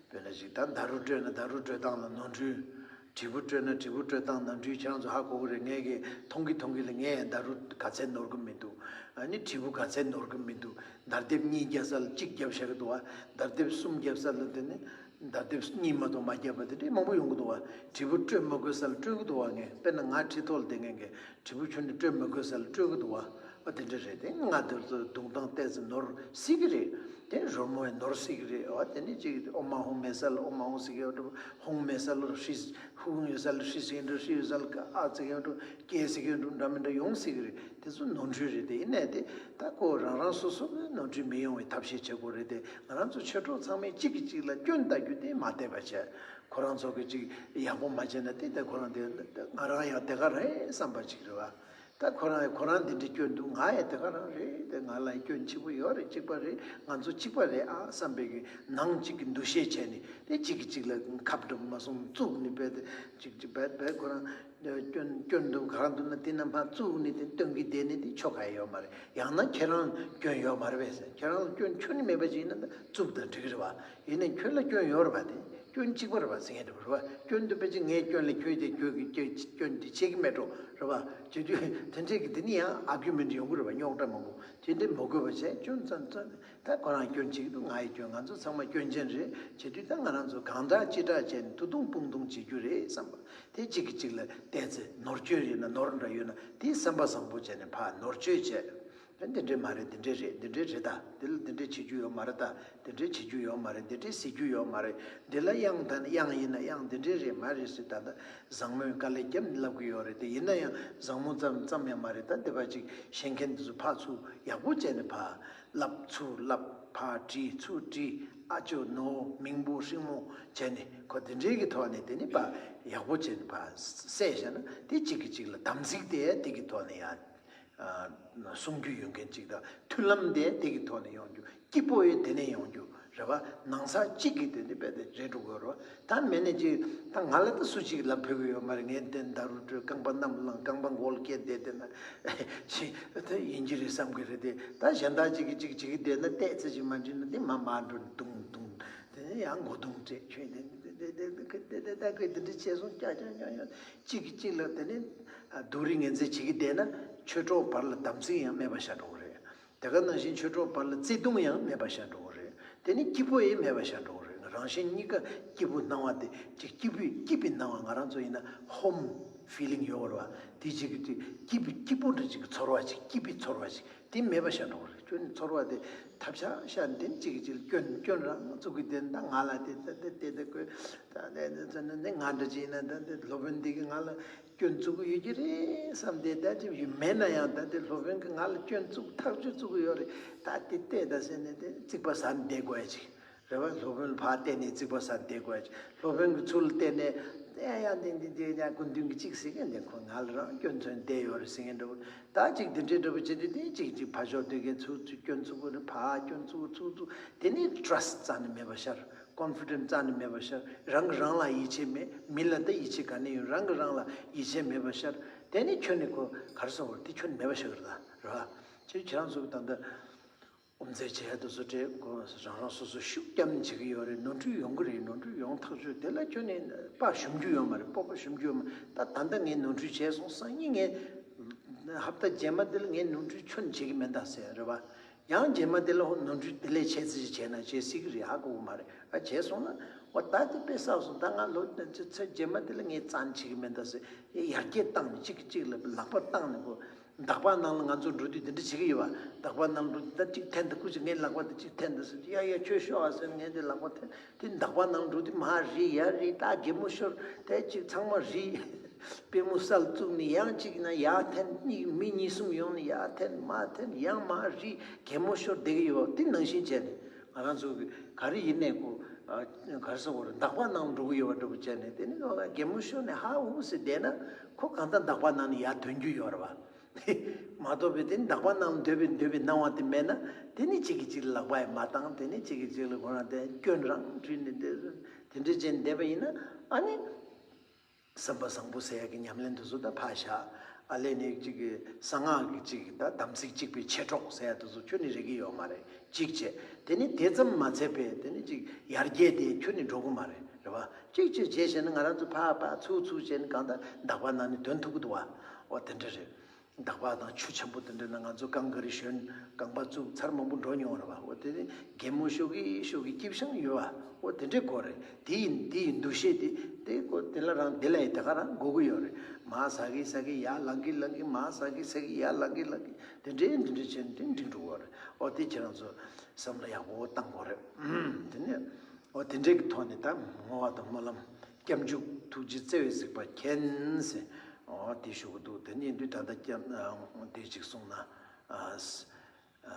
དཔེར་ན་ཅིག་ད་ཟླ་རུ་སྤྲོད་ན་ཟླ་རུ་སྤྲོད་སྟངས་ལ་ནོར་འཁྲུལ། དྲིལ་བུ་སྤྲོད་ན་དྲིལ་བུ་སྤྲོད་སྟངས་ནོར་འཁྲུལ་ཁྱེད་རང་ཚོ་ཧ་གོ་གི་རེད། ངས་གི་མཐོང་གི་མཐོང་གི་ལ་ངས་ཟླ་རུ་ག་ཚད་ནོར་གི་མི་འདུག་ཨ་ནི་དྲིལ་བུ་ག་ཚད་ནོར་གི་མི་འདུག་ཟླ་དེབ་གཉིས་བརྒྱབ་ས་ལ་གཅིག་བརྒྱབ་བཞག་གི་འདུག་བ། ཟླ་དེབ་གསུམ་བརྒྱབ་ས་ལ་དེ་ནི་ཟླ་དེབ་གཉིས་མ་གཏོགས་མ་བརྒྱབ་པ་དེ་འདྲའི་མང་པོ་ཡོང་གི་འདུག་བ། དྲིལ་བུ་སྤྲོད་མ་དགོས་ས་ལ་སྤྲོད་ཀྱི་འདུག་བ། ངས་དཔེར་ན་ང་ཁྲི་ཐོག་ལ་བསྡད་མཁན་གྱི་དྲིལ་བུ་ཁྱོན་ནས་སྤྲོད་མ་དགོས་ས་ལ་སྤྲོད་ཀྱི་འདུག་བ། ཨ་དེ་འདྲ་རེད་དེ། ང་དེ་ཚོ་བརྡུང་སྟངས་ཏོག་ཙམ་ནོར་སྲིད་ཀྱི་རེད། དེ་རོལ་མོ་ཡང་ནོར་སྲིད་ཀྱི་རེད། ཨ་དེ་ནི་ཅིག་ཨོ་མ་ཧོང་མེད་ས་ལ་ཨོ་མ་ཧོང་ཟེར་གྱི་ཡོད་འགྲོ། ཧོང་མེད་ས་ལ་ཧྲི་ཧུང་ཡོད་ས་ལ་ཧྲི་ཟེར་གྱི་འགྲོ། ཧྲི་ཡོད་ས་ལ་ཨ་ཟེར་གྱི་ཡོད་འགྲོ། ཀེ་ཟེར་གྱི་འགྲོ། འདྲ་མི་འདྲ་ཡོང་སྲིད་ཀྱི་རེད། དེ་ཚོ་ནོར་འཁྲུལ་རེད་དེ། ཡིན་ནའི་དེ་ད་ཁོ་རང་རང་སོ་སོ་ནོར་འཁྲུལ་མི་ཡོང་བའི་ཐབས་ཤེས་བྱེད་དགོས་རེད་དེ། ང་རང་ཚོ་ཆོས་གྲོགས་ཚང་མས་གཅིག་གིས་གཅིག་ལ་སྐྱོན་ལྟ་རྒྱུ་དེ་མ་བསྡད་པ་བྱས། ཁོ་རང་ཚོ་གིས་གཅིག་ཡག་པོ་མ་བྱས་ན་དེ་ད་ཁོ་རང་དེ་ང་རང་ཡང་དེ་ག་རེད་བསམ་པ་ཅིག་རེད་བ། ད་ཁོ་རང་ཁོ་རང་འདི་འདྲའི་སྐྱོན་འདུག་ང་ཡང་དེ་ག་རང་རེད་དེ། ང་ལ་སྐྱོན་ཆེ་པོ་ཡོད་རེད། གཅིག་པ་རེད། ང་ཚོ་གཅིག་པ་རེད་ཨ་བསམ་པའི་གི་ནང་གཅིག་གི་འདུ་ཤེས་བྱས་ནས་དེ་གཅིག་གིས་གཅིག་ལ་ཁ་འདྲ་མ་སོང་བཙུགས་ནས་བས་དེ་གཅིག་གཅིག་བས་བས་ཁོ་རང་སྐྱོན་སྐྱོན་འདུག་ག་རང་འདུག་ན་དེ་རྣམ་པ་བཙུགས་ནས་དེ་སྟོན་གི་བསྡད་ནས་དེ་ཆོ་ག་ཡོད་མ་རེད། ཡང་ན་ཁྱེད་རང་སྐྱོན་ཡོད་མ་རེད་པས་ཟེར། ཁྱེད་རང་ལ་སྐྱོན་ཁྱོན་ནས་མེད་པ་ཅིག་ཡིན་ན་ད་བཙུགས་དང་འགྲིག་གི་རེད་བ། ཡིན་ནའི་ཁྱོད་ལ་སྐྱོན་ཡོད་རེད་པ། དེ་སྐྱོན་གཅིག་པ་རེད་པ་ཟེར་མཁན་རེད་པ། རེད་པ། སྐྱོན་འདུག་པས་ཅིག་ངའི་སྐྱོན་ལས་ཁྱོད་དེ་ཁྱོད་ཀྱི་སྐྱོན་སྐྱོན་དེ་ཆེ་གི་མེད་འགྲོ། རེད་པ། བྱེད་དུས་དེ་འདྲས་ཀྱི་དེ་ནི་ཡང་ཨར་གྱུ་མེན་ཊི་ཡོང་གི་རེད་པ། རྙོག་དྲ་མང་པོ་དེ་འདྲས་མ་དགོས་པ་བྱས། སྐྱོན་ཙམ་ཙམ་ད་ཁོ་རང་སྐྱོན་གཅིག་འདུག་ང་ཡི་སྐྱོན། ང་ཚོ་ཚང་མ་སྐྱོན་ཅན་རེད། བྱེད་དུས་ད་ང་རང་ཚོ་གང་དྲག་ཅི་དྲག་བྱས་ནས་དུ་དུང་སྤུང་དུང་བྱེད་རྒྱུ་རེད་བསམ་པ་དེ་གཅིག་གིས་གཅིག་ལ་བལྟས་ཚེ་ནོར་བཅོས་ཡིན་ན་ནོར་འདྲ་ཡོད་ན་དེ་བསམ་པ་བཟང་པོ་བྱས་ནས་ཕར་ནོར་བཅོས་བྱས། ད་འདི་འདྲས་མ་རེད། འདི་འདྲས་རེད། འདི་འདྲས་རེད། ད་འདི་ལ་འདི་འདྲས་བྱེད་རྒྱུ་ཡོད་མ་རེད། ད་འདི་འདྲས་བྱེད་རྒྱུ་ཡོད་མ་རེད། འདི་འདྲས་ཟེར་རྒྱུ་ཡོད་མ་རེད། འདི་ལ་དབྱངས་ད་ནི་དབྱངས་ཡིན་ན་དབྱངས་འདི་འདྲས་རེད་མ་རེད་ཟེར། ད་ལྟ་བཟང་མོས་དཀའ་ལས་བརྒྱབ་ནས་ལབ་གི་ཡོད་རེད་དེ། ཡིན་ན་ཡང་བཟང་མོ་ཙམ་ཙམ་ཡང་མ་རེད། ད་འདི་པ་ཅིག་ཤེས་མཁན་འདི་ཚོ་ཕར་ཚུར་ཡག་པོ་བྱས་ནས་ཕར་ལབ་ཚུར་ལབ། ཕར་དྲིས་ཚུར་དྲིས། ཨ་ཅོ་ནོ་མིང་པོ་ཧྲིང་མོ་བྱས་ནས་ཁོ་འདི་འདྲས་ཀྱི་ཐོག་ནས་དེ་ནི་ཕར་ཡག་པོ་བྱས་ནས་ཕར་བསད་བཞག་ན་དེ་གཅིག་གིས་གཅིག་ལ་དམ་ཚིག་དེ་དེ་གི་ཐོག་ནས་ཡང་། ཨ་གསུང་རྒྱུ་ཡོད་མཁན་ཅིག་དང་མཐུན་ལམ་དེ་དེ་གི་ཐོག་ནས་ཡོང་རྒྱུ། སྐྱིད་པོ་ཡོད་དེ་ནས་ཡོང་རྒྱུ་རེད་བ། ནང་ས་གཅིག་གི་དེ་ནི་རྦད་དེ་རེད་འགྲོ་དགོས་རེད་བ། ད་མེད་ནས་ཅིག་ད་ང་ལ་ད་སུ་གཅིག་ལབ་ཕོད་གི་ཡོད་མ་རེད། ངས་དེ་ད་རུ་བྲོས་རྐང་པ་གནམ་ལངས་རྐང་པ་མགོ་ལ་སྐྱེས་བསྡད་དེ་ན་ཅི་ད་ཡིན་གྱི་རེད་བསམ་གི་རེད་དེ། ད་གཞན་དག་ཅིག་གིས་ཅིག་བྱེད་ཀྱི་བསྡད་ན་ཏོག་ཙམ་ཅིག་མ་འགྲིག་ན་དེ་མར་མར་འགྲོ་ནས་དུང་དུང་དེ་ནས་ཡང་མགོ་རྡུང་སྤྲད། ཁྱོད་དེ་དེ་དེ་དེ་དེ་དེ་འདྲ་བྱས་སོང་། ཀྱག་ཀྱག་ཀྱག་ཀྱག་གཅིག་གིས་གཅིག་ལ་དེ་ནས་སྡུག་རུས་ངན་ཚད་བྱེད་ཀྱི་བསྡད་ན་ཆོས་གྲོགས་བར་ལ་དམ་ཚིག་ཡང་མེད་པ་ཤར་འགྲོ་གི་རེད། དེ་ག་ནང་བཞིན་ཆོས་གྲོགས་བར་ལ་བརྩེ་དུང་ཡང་མེད་པ་ཤར་འགྲོ་གི་རེད། དེ་ནི་སྐྱིད་པོ་ཡང་མེད་པ་ཤར་འགྲོ་གི་རེད། རང་གཞན་གཉིས་ཀ་སྐྱིད་པོ་སྣང་བ་དེ་ཅིག་སྐྱིད་པོའི་སྐྱིད་པའི་སྣང་བ། ང་རང་ཚོ་ཡིན་ན་ཧོམ་ཕི་ལིང་ཡོད་རེད་བ། དེ་ཅིག་གི་དུས་སྐྱིད་པའི་སྐྱིད་པོ་འདྲ་ཅིག་གི་ཚོར་བ་ཅིག་སྐྱིད་པའི་ཚོར་བ་ཅིག་དེ་མེད་པ་ཤར་འགྲོ་གི་རེད། ཁྱོད་ནི་ཚོར་བ་དེ་ཐབས་ཆག་ཤར་འདི་ཅིག་གི་ཅིག་སྐྱོན་སྐྱོན་རང་བཙུགས་གི་དེ་ད་ང་ལ་དེ་ད་དེ་དེ་དེ་དགོས་ད་དེ་དེ་ཚོ་ནི་ང་འདྲ་ཅིག་ཡིན་ན་ད་དེ་སློབ་དཔོན་འདི་གི་ང་ལ་སྐྱོན་བཙུགས་ཀྱི་ཡོད་ཀྱི་རེད་བསམ་སྟེ། ད་ཅིག་ཡོད་མེད་ན་ཡང་ད་དེ་སློབ་དཔོན་གྱིས་ང་ལ་སྐྱོན་བཙུགས་ཐག་གཅོད་བཙུགས་ཀྱི་ཡོད་རེད། ད་དེ་བལྟས་ད་ཟེར་ནས་དེ་རྩིག་པ་ཟ་ནས་བསྡད་དགོས་ཡ་ཅིག་རེད་བ། སློབ་དཔོན་ལ་ཕར་བལྟས་ནས་རྩིག་པ་ཟ་ནས་བསྡད་དགོས་ཡ་ཅིག་སློབ་དཔོན་གྱིས་ཚུར་ལ་བལྟས་ནས་ཨེ་ཡ་འདི་འདི་འདི་ཡ་ཀུན་མཐུན་གྱི་ཅིག་ཟེར་མཁན་འདི་ཁོ་ང་ལ་རང་སྐྱོན་མཚོན་བསྡད་ཡོད་རེད་ཟེར་མཁན་འདྲ་བོ། ད་ཅིག་འདི་འདྲའི་འདྲ་བོ་བྱེད་དུས་དེ་ཅིག་ཅིག་ཕར་ཕྱོགས་དེ་གའི་ཚུར་ཚུར་སྐྱོན་བཙུགས་དགོས་རེད། ཕར་སྐྱོན་བཙུགས་ཚུར་བཙུགས་དེ་ནས་ཊྲ་སི་ཊི་རྩ་ནས་མེད་པ་ཤར། ཀོན་ཕི་ཌེན་ཊི་རྩ་ནས་མེད་པ་ཤར། རང་གིས་རང་ལ་ཡིད་ཆེས་མེད། མི་ལ་ད་ཡིད་ཆེས་ག་ནས་ཡོང་། རང་གིས་རང་ལ་ཡིད་ཆེས་མེད་པ་ཤར། དེ་ནས་ཁྱོད་ནི་ཁོ་ག་རེ་ཟེར་དགོས་རེད། དེ་ཁྱོད་ནི་མེད་པ་ཤར་གི་རེད་ད་རེད་བ། ཁྱེད་ཁྱེད་རང་ཚོ་གི་ད་ལྟ་དབུ་མཛད་བྱས་དུས་ཚོད་སྤྲད་ཁོ་རང་རང་སོ་སོ་ཤུགས་རྒྱབ་ནས་བྱེད་ཀྱི་ཡོད་རེད། ནོར་འཁྲུལ་ཡོང་གི་རེད། ནོར་འཁྲུལ་ཡོང་ཐག་ཆོད། དེ་ལ་ཁྱོད་ནི་དཔའ་ཞུམ་རྒྱུ་ཡོད་མ་རེད། སྤོབས་པ་ཞུམ་རྒྱུ་ཡོད་མ་རེད། ད་ད་ལྟ་ངས་ནོར་འཁྲུལ་བྱས་སོང་། སང་ཉིན་ངས་ཧབ་ཏ་རྗེས་མ་དེ་ལ་ངས་ནོར་འཁྲུལ་ཁྱོན་ནས་བྱེད་ཀྱི་མེད་ད་ཟེར་རེད་བ། ཡང་རྗེས་མ་དེ་ལ་ཧོ་ནོར་འཁྲུལ་དེ་ལས་ཆེ་ཙམ་ཞིག་བྱས་ན་བྱེད་སྲིད་ཀྱི་རེད། ཧ་གོ་གི་མ་རེད། ཨ་བྱས་སོང་ན་འོ་ད་དེ་དཔེ་བསགས་སོང་། ད་ང་ལོ་ཚེ་རྗེས་མ་དེ་ལ་ངས་རྩ་ནས་བྱེད་ཀྱི་མེད་ད་ཟེར་ཡར་རྒྱས་བཏང་ནས་གཅིག་གིས་གཅིག་ལ་ལག་པ་བཏང་ནས་ཁོ། འདག་པ་ནང་ལ་ང་ཚོ་འགྲོ་དུས་དེ་འདྲ་བྱེད་ཀྱི་ཡོད་པ། འདག་པ་ནང་འགྲོ་དུས་ད་གཅིག་འཐེན་དུས་སྐུ་མཁྱེན་ངའི་ལག་པ་དེ་གཅིག་འཐེན་དུས་ཟེར། ཡ་ཡ་ཁྱོད་ཤོག་ཨ་ཟེར། ངས་དེ་ལག་པ་འཐེན། དེ་འདག་པ་ནང་འགྲོ་དུས་མར་རིལ་ཡར་རིལ། ད་གད་མོ་ཤོར། དེ་གཅིག་ཚང་མ་རིལ། པུས་མོ་སར་བཙུགས་ནས་ཡང་གཅིག་ན་ཡར་འཐེན། གཉིས་མི་གཉིས་གསུམ་ཡོང་ནས་ཡར་འཐེན་མར་འཐེན། ཡང་མར་རིལ། གད་མོ་ཤོར་བསྡད་ཀྱི་ཡོད་པ། དེ་ནང་བཞིན་བྱས་ནས་ང་རང་ཚོ་གི་ག་རེ་ཡིན་ནས་ཁོ་ག་རེ་ཟེར་དགོས་རེད། འདག་པ་ནང་འགྲོ་གི་ཡོད་པ་འདྲ་པོ་བྱས་ནས། དེ་ནི་གད་མོ་ཤོར་ནས་ཧ་ཧུ་ཟེར་བསྡད་ན་ཁོ་གང་ལྟར་འདག་པ་ནང་ནས་ཡར་ཐོན་རྒྱུ་ཡོད་རེད་པ། མ་གཏོགས་པའི་དེ་འདག་པ་ནང་སྡོད་པའི་སྡོད་པའི་སྣང་བ་དེ་མེད་ན། དེ་ནི་གཅིག་གིས་གཅིག་ལ་ལག་པ་ཡང་མ་བཏང་། དེ་ནི་གཅིག་གིས་གཅིག་ལ་ཁོ་རང་དེ་སྐྱོན་རང་བྲིས་ནས་བསྡད། དེ་འདྲ་བྱས་ནས་བསྡད་པ་ཡིན་ན། ཨ་ནི་བསམ་པ་བཟང་པོ་ཟེར་ཡག་གི་ཉམས་ལེན་དེ་ཚོ་ད་ཕར་བཞག། ཨ་ལས་ནི་གཅིག་གི་གསང་སྔགས་ཀྱི་གཅིག་གི་ད་དམ་ཚིག་གཅིག་པའི་མཆེད་གྲོགས་ཟེར་ཡག་དེ་ཚོ་ཁྱོན་ནས་རེག་གི་ཡོད་མ་རེད། གཅིག་བྱས། དེ་ནི་དེ་ཙམ་མ་ཚད་པའི་དེ་ནི་གཅིག་ཡར་རྒྱས་དེ་ཁྱོན་ནས་འགྲོ་གི་མ་རེད། རེད་པ། གཅིག་བྱས་བྱས་བྱས་ནས་ང་རང་ཚོ་ཕར་ཕར་ཚུར་ཚུར་བྱས་ནས་གང་ལྟར་འདག་པ་ནང་ནས་ཐོན་ཐུབ་ཀྱི་འདུག་པ། འོ་དེ་འདྲ་རེད། འདག་པ་དང་ཆུ་ཆེན་པོ་དེ་འདྲ་ན་ང་ཚོ་རྐང་ག་རེ་ཞོན། རྐང་པ་བཙུགས་ཚར་མང་པོ་འགྲོ་མྱོང་བ་རེད་པ། འོ་དེ་ནི་གད་མོ་ཤོར་གི་ཤོར་གི་སྐྱིད་ཤང་ཡོད་པ། འོ་དེ་འདྲའི་སྐོར་རེད། དེ་ཡིན་དེ་ཡིན་འདུ་ཤེས་དེ་དེ་སྐོར་དེ་ལ་རང་དེ་ལ་ཡི་དེ་ག་རང་དགོས་ཀྱི་ཡོད་རེད། མར་ཟག་གི་ཟག་གི་ཡར་ལངས་གི་ལངས་གི། མར་ཟག་གི་ཟག་གི་ཡར་ལངས་གི་ལངས་གི། དེ་འདྲའི་འདི་འདྲའི་བྱས་ནས་དེ་འགྲིག་འགྲོ་གི་ཡོད་རེད། འོ་དེ་ཁྱེད་རང་ཚོ་བསམ་བློ་ཡག་པོ་བཏང་དགོས་རེད། དེ་ནས། འོ་དེ་འདྲའི་གི་ཐོག་ནས་ད་བསྔོ་བ་དང་སྨོན་ལམ། སྐྱབས་འཇུག་ཐུགས་རྗེ་བརྩེ་བས་གཟིགས་པ་མཁྱེན་ཟེར། འོ་དེ་ཞུ་གི་འདུག། དེ་ནས་འདི་ད་ལྟ་སྐྱབས་དེ་གཅིག་གསུངས་ན། ཨ་ཨ་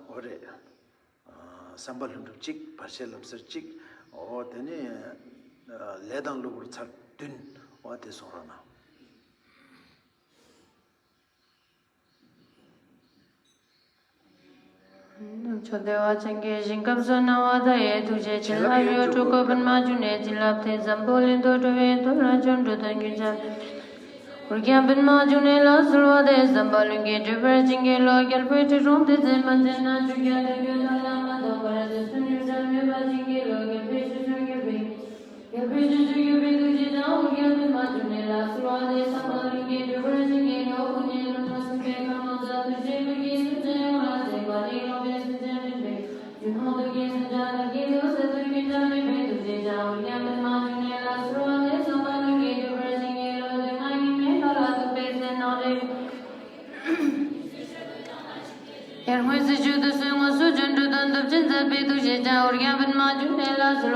འོ་རེད། ཨ་བསམ་པ་ལྷུན་གྲུབ་གཅིག། བར་ཆད་ལམ་སེལ་གཅིག། འོ་དེ་ནས་ཨ་ལས་དང་གློ་བུར་ཚར་བདུན། འོ་དེ་གསུང་རོགས་གནང་། ཕྱོགས་བདེ་བ་ཅན་གྱི་ཞིང་ཁམས་སུ་སྣང་བ་མཐའ་ཡས་ཐུགས་རྗེ་ཆེ་ལྷ་ཡུལ་སྤྲུལ་སྐུ་པདྨ་འབྱུང་གནས་བྱིན་རླབས་ཐེབས། འཛམ་བུ་གླིང་དུ་གྲུབ་པའི་མཐོ་རིས་ཆོ་འཕྲུལ་དོན་ཀུན་བྱ། ཨོ་རྒྱན་པདྨ་འབྱུང་གནས་ལ་གསོལ་བ་འདེབས། ཟམ་པ་ལྷུན་གྱིས་གྲུབ་པར་བྱིན་གྱིས་རློབས། རྒྱལ་པོའི་ཁྲི་སྲོང་ལྡེ་བཙན་མན་ཆད་ན། ཆོས་རྒྱལ་དོན་ཀུན་ལྷ་ལ་མ་ལྡོག་པར། རྗེ་བཙུན་རིན་ཆེན་མོས་པ་བྱིན་གྱིས་རློབས། རྒྱལ་པོའི་ཞབས་ཞུ་གྱུར་པའི། རྒྱལ་པོའི་ཞབས་ཞུ་གྱུར་པའི་ཐུགས་རྗེ་ཅན། ཨོ་རྒྱན་པདྨ་འབྱུང་གནས་ལ་གསོལ་བ་འདེབས། ཟམ་པ་ལྷུན་གྱིས་གྲུབ་པར་བྱིན་གྱིས་རློབས། དངོས་གཉེན་ལྷུན་པོ་སེམས་དཔའི་ཁམས་ལ་ཟག། ཐུགས་རྗེའི་སྐུ་གིས་སེམས་ཅན་ཡོངས་ལ་གཟིགས་པ་ནི། རོགས་པའི་སེམས་ཅན་འདྲེན་པའི་རྒྱུ་ནོར། དུག་གི་སེམས་ཅན་དག་གི་དུག་སེལ་དོན་ཀུན་བྱ་ནུས་པའི་ཐུགས་རྗེ་ཅན། ཨོ་རྒྱན་པདྨ་འབྱུང་གནས་ལ་གསོལ་བ་འདེབས། ཟམ་པ་ལྷུན་གྱིས་གྲུབ་པར་བྱིན་གྱིས་རློབས། དུག་ལྔ་ཉི་མའི་མཐའ་ལ་གཏུགས་པའི་ཚེ་ན་རེ། ཡར་ངོའི་ཚེ་ཆོས་སྡེ་སྲོད་ངོ་སོ་ཆོ་འཕྲུལ་དང་སྟོབས་ཆེན་མཛད་པའི་ཐུགས་རྗེ་ཅན། ཨོ་རྒྱན་པདྨ་འབྱུང་གནས་ལ་གསོལ་བ།